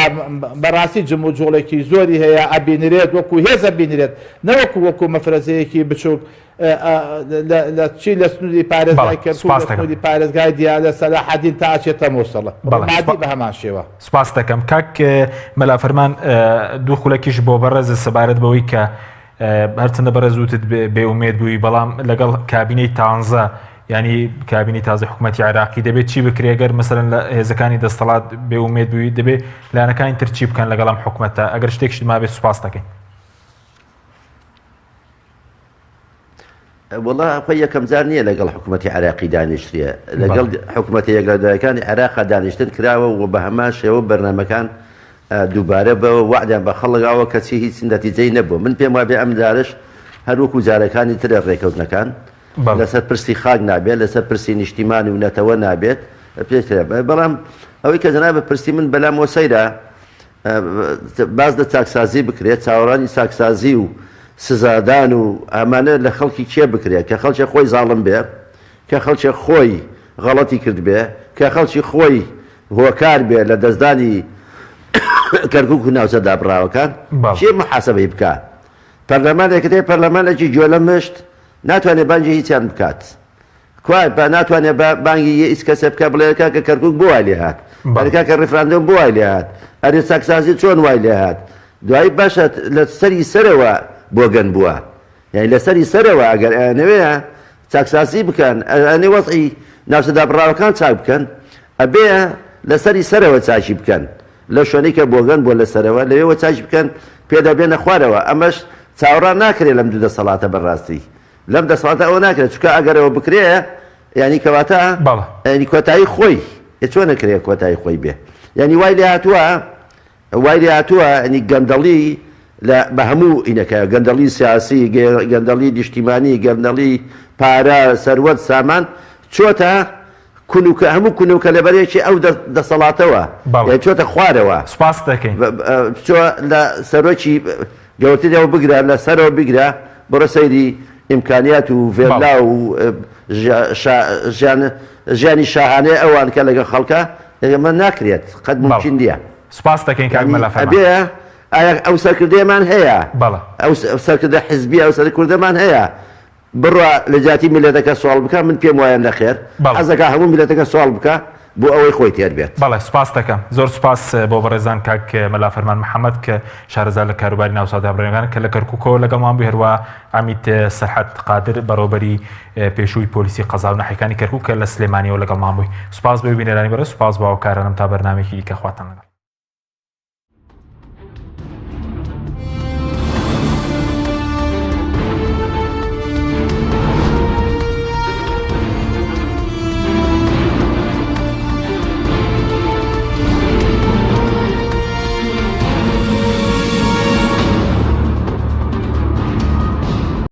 بەڕاستی جموجوڵێکی زۆری هەیە ئەبینرێت وەکو هێز ئەبینرێت نەوەکو وەکو مەفرەزەیەکی بچووک لە چی لە سنووری پارێزگای کەرکوک لە سنووری پارێزگای دیالە سەلاحەدین تا ئەچێتە موسڵ ڕومادی بە هەمان شێوە. سپاست دەکەم کاک مەلا فەرمان دوو خولەکیش بۆ بەڕێزت سەبارەت بەوەی کە هەرچەندە بەڕێز وتت بێ ئومێد بووی بەڵام لەگەڵ کابینەی تانزە ینی کابینی تازە حکوومەتتی عێراقی دەبێت چی بکرێ گەر مەسەرەن لە هێزەکانی دەستەڵات بێ ئومێد بووی دەبێت لایەنەکانی تر چی بکەن لەگەڵم حکوومەتە ئەگەر شتێکشت مابێت سوپاس دەکەین. وەڵا خۆی یەکەم جار نییە لەگەڵ حکوومەتی عێراقی دانیشترێ لەگەڵ حکوومەتە یەکلادایەکانی عێراقا دانیشتن کراوە و بە هەمان شێوە بەرنامەکان دووبارە بە وەعدیان بە خەڵک ئاوە کەچی هیچ نەتیجەی نەبوو من پێم وابێ ئەم جارش هەر وەکو جارەکانی ترە ڕێکەوتنەکان لەسەر پرسی خاک نابێت لەسەر پرسی نیشتیمان و نەتەوە نابێت پێشتر بەڵام ئەوەی کە جەنابت پرسی من بەلامەوە سەیرە باس لە چاکسازی بکرێت، چاوەڕوانی چاکسازی و سزادان و ئەمانە لە خەڵکی کێ بکرێت کە خەڵکێک خۆی زاڵم بێ، کە خەڵکێک خۆی غەڵەتی کردبێ، کە خەڵکی خۆی هۆکار بێ لە دەستدانی کەرکوک و ناوچە دابڕاوەکان، کێ موحاسەبەی بکا؟ پەرلەمانێکت هەیە پەرلەمانێکی گوێلەمشت ناتوانێ بانگی هیچیان بکات. کوا با ناتوانێ با بانگی یە هیچ کەسێ بکا بڵێ کاکە کەرکوک بۆ وای لێ هات ئەرێ کاکە ڕیفراندۆم بۆ وای لێ هات ئەرێ چاکسازی چۆن وای لێ هات دوایی باشە لە سەری سەرەوە بۆگەن بووە یانی لە سەری سەرەوە ئەگەر ئەیانەوێ چاکسازی بکەن ئەیانەوێ وەزعی ناوچە دابڕاوەکان چاک بکەن ئەبێ لە سەری سەرەوە چاکی بکەن لەو شوێنەی کە بۆگەن بووە لە سەرەوە لەوێوە چاکی بکەن پێدا بێنە خوارەوە ئەمەش چاوەڕان ناکرێ لەم دوو دەسەڵاتە بەڕاستی لەم دەسەڵاتە ئەوە ناکرێت چونکە ئەگەر ئەوە بکرێ یانی کەواتە بەڵێ. یانی کۆتایی خۆی ئێ چۆن ئەکرێ کۆتایی خۆی بێ یانی وای لێ هاتووە وای لێ هاتووە یانی گەندەڵی لە بە هەموو ئینەکە گەندەڵی سیاسی گەندەڵی نیشتیمانی گەندەڵی پارە سەروەت سامان چۆتە کونوکە هەموو کونوکە لەبەرێکی ئەو دەسەڵاتەوە بەڵێ. یانی چۆتە خوارەوە سوپاست دەکەین. بچۆ لە سەرۆکی گەورتریەوە بگرە لە سەرەوە بیگرە بڕۆ سەیری ئیمکانیات و ڤێلا بەڵێ. و ژیان ژیانی شاهانەی ئەوان کە لەگەڵ خەڵکە ئەمە ناکرێت قەت بەڵێ. مومکین نییە. سوپاس دەکەین کاک یانی مەلا فەرمان. ئەبێ ئایا ئەو سەرکردەیەمان هەیە؟ بەڵێ. ئەو سەرکردە حزبیە ئەو سەرکردەمان هەیە بڕوا لە جیاتی میللەتەکە سواڵ بکا؟ من پێم وایە نەخێر. بەڵێ. حەزەکا هەموو میللەتەکە سواڵ بکا بۆ ئەوەی خۆی تێر بێت. بەڵێ سوپاست دەکەم. زۆر سوپاس بۆ بەڕێزان کاک مەلا فەرمان محەمەد کە شارەزا لە کاروباری ناوچە دابڕێنەکان کە لە کەرکوکەوە لەگەڵمان بوو هەروە عەمید سەرحەد قادر بەڕێوەبەری پێشووی پۆلیسی قەزا و ناحیەکانی کەرکوک کە لە سلێمانیەوە لەگەڵمان بووی. سوپاس بۆ بینەرانی بەڕێز سوپاس بۆ هاوکارانم تا بەرنامەیەکی دیکە خواتان لەگەڵ.